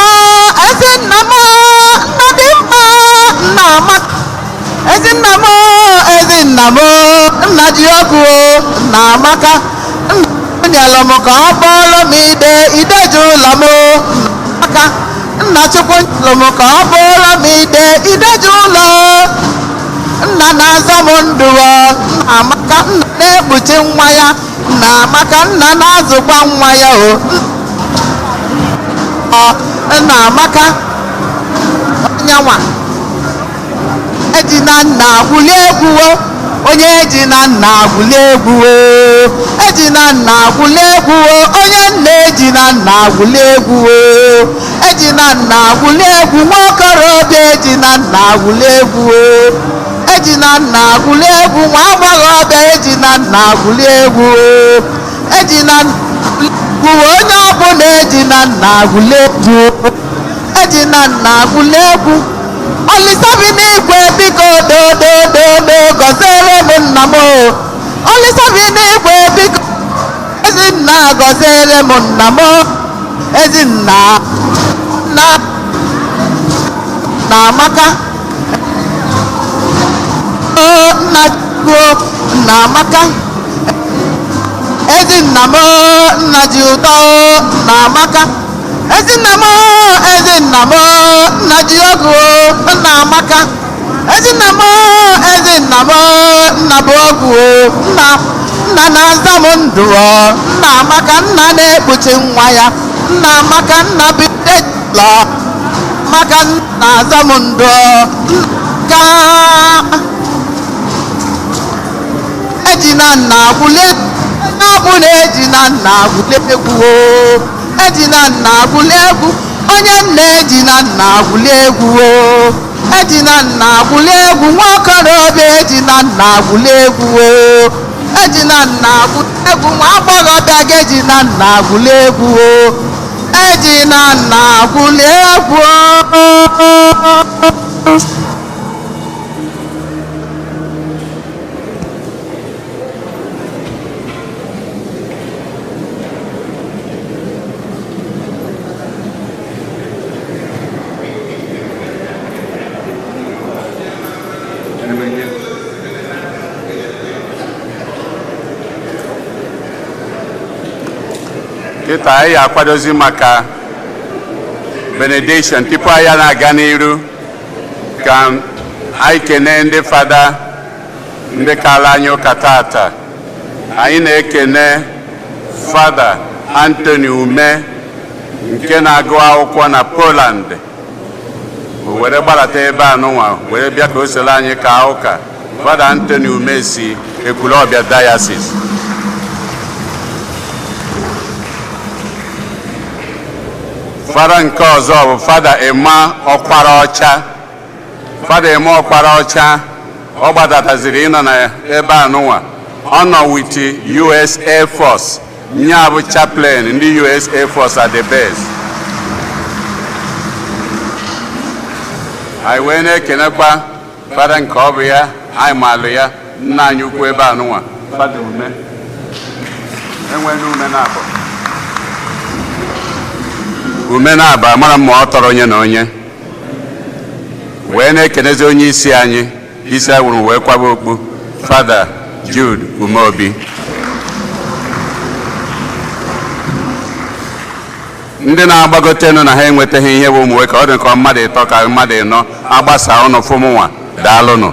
Speaker 9: ezinna m, nna dị mkpa, nna amaka. Ezinna m, ezinna m, nna ji ọgwụ o, nna amaka. Nna nyere m ka ọ bụrụ m ide, ide ji ụlọ m, nna amaka. Nna Chukwu nyelụ m ka ọ bụrụ m ide ideji ụlọ. Nna na-azọ m ndụ o, nna amaka, nna na-ekpuchi nwa ya, nna amaka, nna na-azụkwa nwa ya o. Nna amaka onyenwa eji na nna agwụli egwu o, onye eji na nna agwụli egwu o, eji na nna agwụli egwu o, onye nna eji na nna agwụli egwu o, eji na nna agwụli egwu, nwa okorobịa eji na nna agwụli egwu o, eji na nna agwụli egwu, nwa agbọghọbịa eji na nna agwụli egwu o, eji na nna egwu, onye ọbụla eji na nna agwụli egwu o, eji na nna agwụli egwu. Olisa bi n'igwe biko dodododo gọziere m nna m o. Olisa bi n'igwe biko ezinna gọziere m nna m o. Ezinna nna na amaka o, nna Chukwu nna amaka, ezinna m o, nna ji ụtọ o, nna amaka, ezinna m o, ezinna m o, nna ji ọgụ o, nna amaka, ezinna m o, ezinna m o, nna bụ ọgụ o, nna nna na-aza m ndụ o, nna amaka, nna na-ekpuchi nwa ya, nna amaka, nna bụ ide maka nna na-aza m ndụ o, nna ka eji na nna agwụli onye ọbụla eji na nna agwụli egwu o, eji na nna agwụli egwu, onye nna eji na nna agwụli egwu o, eji na nna agwụli egwu, nwa okorobịa eji na nna agwụli egwu o, eji na nna agwụli egwu, nwa agbọghọbịa ga-eji na nna agwụli egwu o, eji na nna agwụli egwu o.
Speaker 2: Kịta anyị akwadozi maka benediction tupu anyị na-aga n'iru ka anyị kene ndị fada ndị kala anyị ụka tata. Anyị na-ekene Fada Anthony Ume nke na-agụ akwụkwọ na Poland, o were gbarata ebe a nụnwa were bịa ka o soro anyị ka ụka. Fada Anthony Ume si Ekwulọbịa Diocese. Fada nke ọzọ bụ Fada Emma Ọkwaraọcha. Fada Emma Ọkwaraọcha ọ gbadataziri ịnọ na ebe a nụnwa, ọ nọ with US Air Force, nya bụ chaplain ndị US Air Force at the base. Anyị wee na-ekenekwa fada nke ọ bụ ya anyị maalụ ya, nna anyị ukwu ebe a nụnwa, Fada Ume enwere ume na-abụ ume na-aba amara m ma ọ tọrọ onye na onye. Wee na-ekenezi onye isi anyị, isi awụrụ wee kwaba okpu, Fada Jude Umeobi. Ndị na-agbagotenụ na ha enwetaghị ihe bụ ụmụ nwoke, ọ dị ka mmadụ ịtọ ka mmadụ ịnọ agbasa ụnụ fụmụnwa, daalụnụ.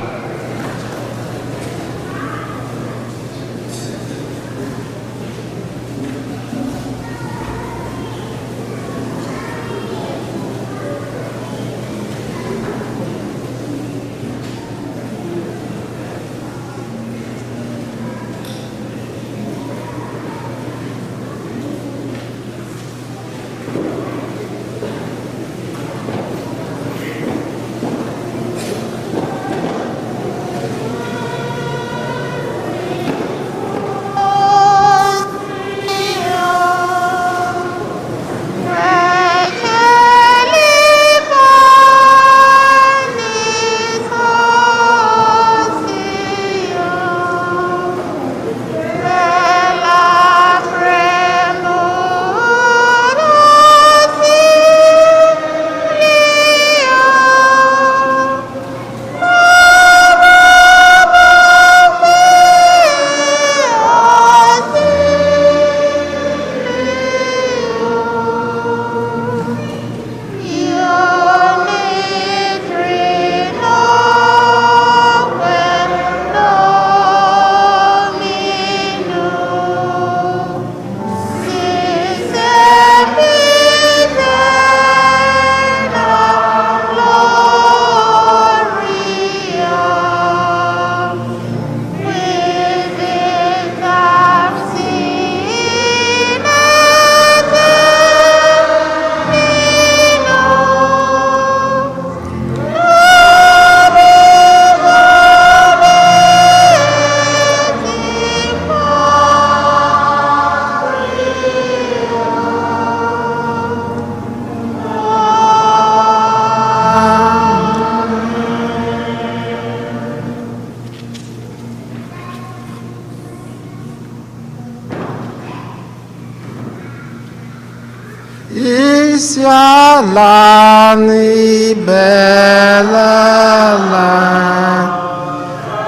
Speaker 3: Isi ala n'ibelala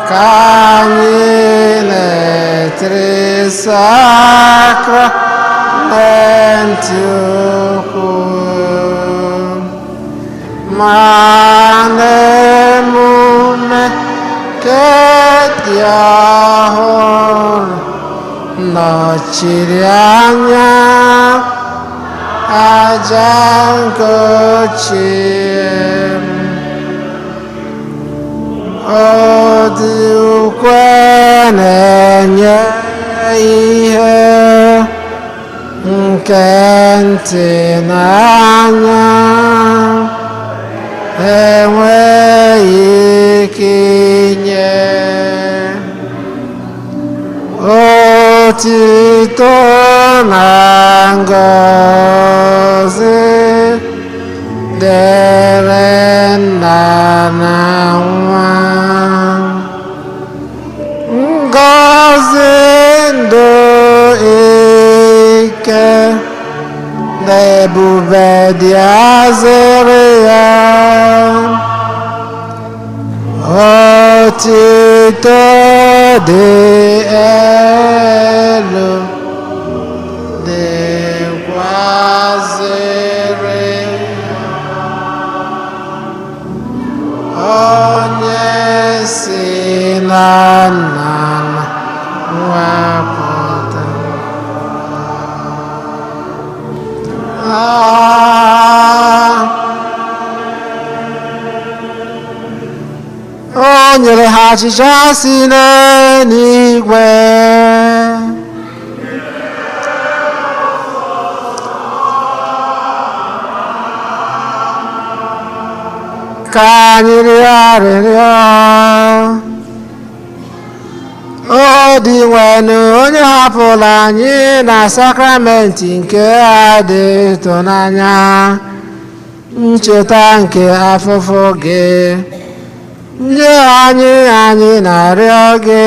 Speaker 3: ka anyị na-etere sakramenti ukwu, ma n'emume nke dị ọhụrụ nọchiri anya aja nke ochie. Ọ dị ukwe na-enye ihe nke ntị n'anya enweghị ike inye otito na ngọzi dịrị nna na nwa, ngọzi ndụ ike na ebube dị azịrị ya, otito dị elu dịkwazịrị onye si na nna na nwapụta. Ah. O nyere ha achịcha si n'eluigwe. Ka anyị rịọ arịrịọ. O Dinwenụ, onye hapụrụ anyị na sakramenti nke a dị ịtụnanya, ncheta nke afụfụ gị, nye anyị, anyị na-arịọ gị,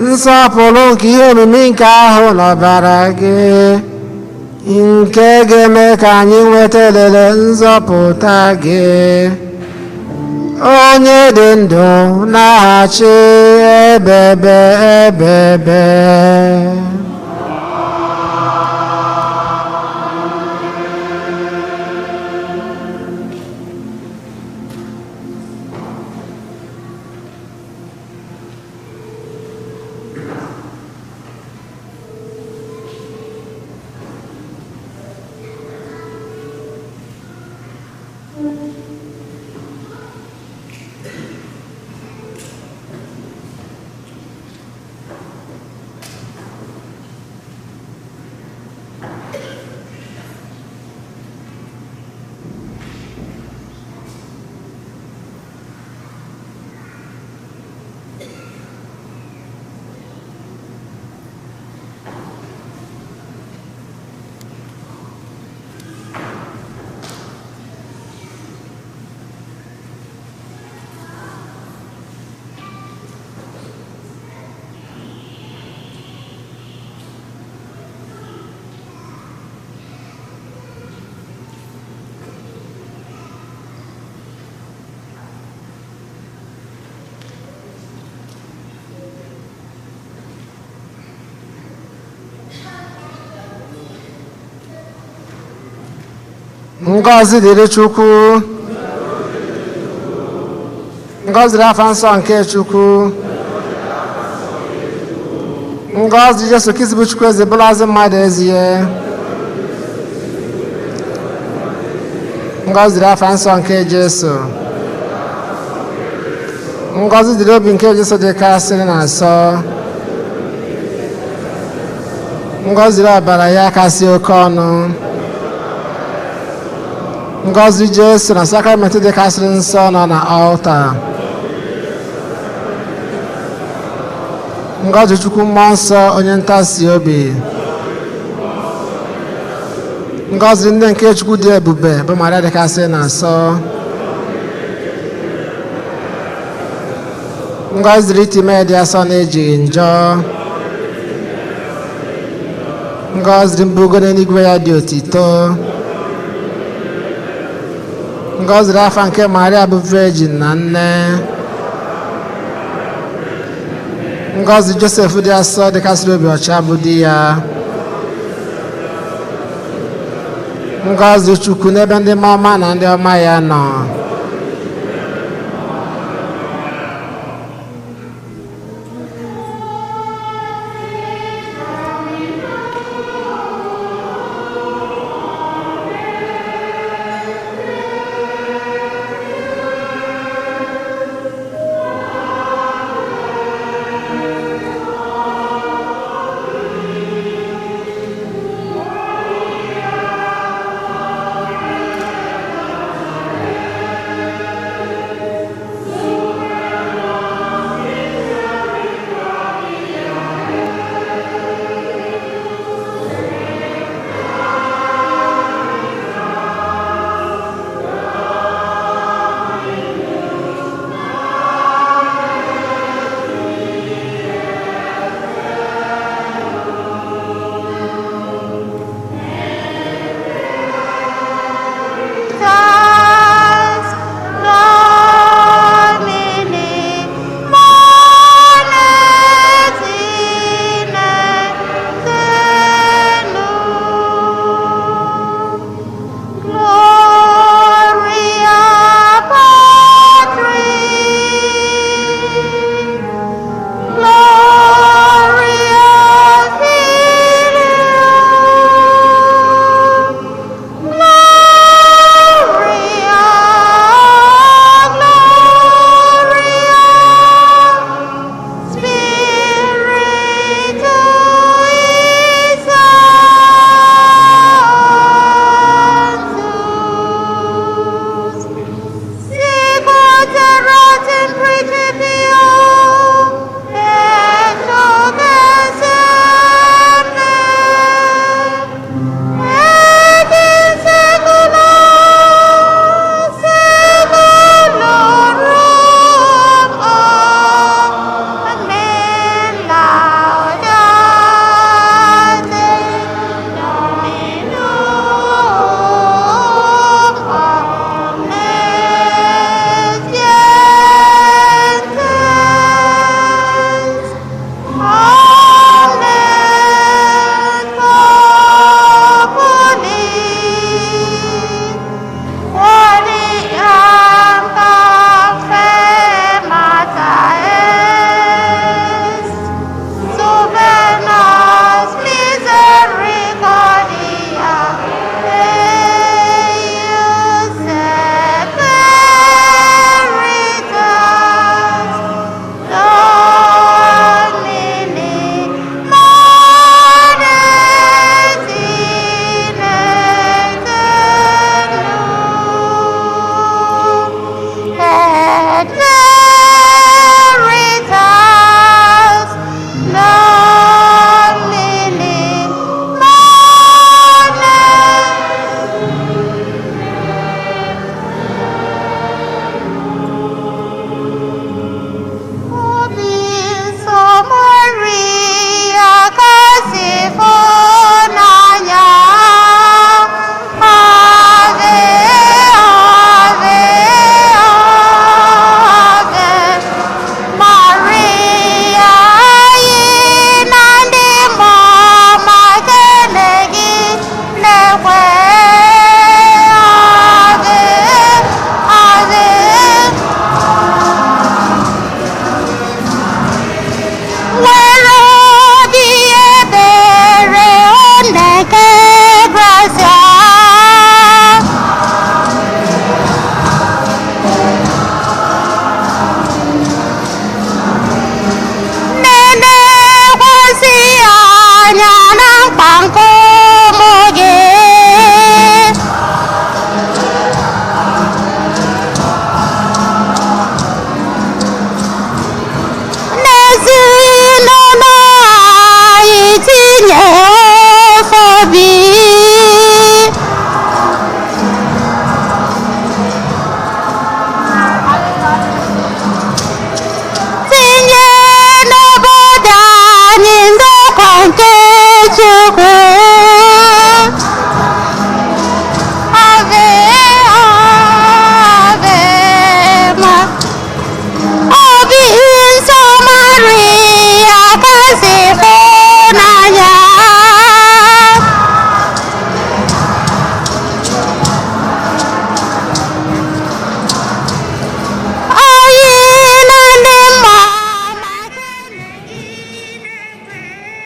Speaker 3: nsọpụrụ nke ihe omimi nke ahụ n'ọbara gị, nke ga-eme ka anyị nweta elele nzọpụta gị, onye dị ndụ na-achị ebebe ebebe. Ngọzi dịrị Chukwu, ngọzi dịrị afa nsọ nke Chukwu, ngọzi Jesu Kristi bụ Chukwu eze bụlazị mmadụ ezie, ngọzi dịrị afa nsọ nke Jesu, ngọzi dịrị obi nke Jesu dị kasịrị na nsọ, ngọzi dịrị ọbara ya kasị oke ọnụ, ngọzi Jesu na sakramenti dịkasịrị nsọ nọ na ọlta, ngọzi Chukwu mmụọ nsọ onye ntasi obi, ngọzi ndị nke Chukwu dị ebube bụ Maria dịkasị na nsọ, ngọzi dịrị itime dị asọ na-ejighị njọ, ngọzi dị mbugo n'eluigwe ya dị otito. Ngọzi dị afa nke Maria bụ Virgin na nne. Ngọzi Josef dị asọ dịkasịrị obi ọcha bụ di ya. Ngọzi Chukwu n'ebe ndị ọma na ndị ọma ya nọ.
Speaker 5: Tinye n'obodo anyị ndokwa nke Chukwu.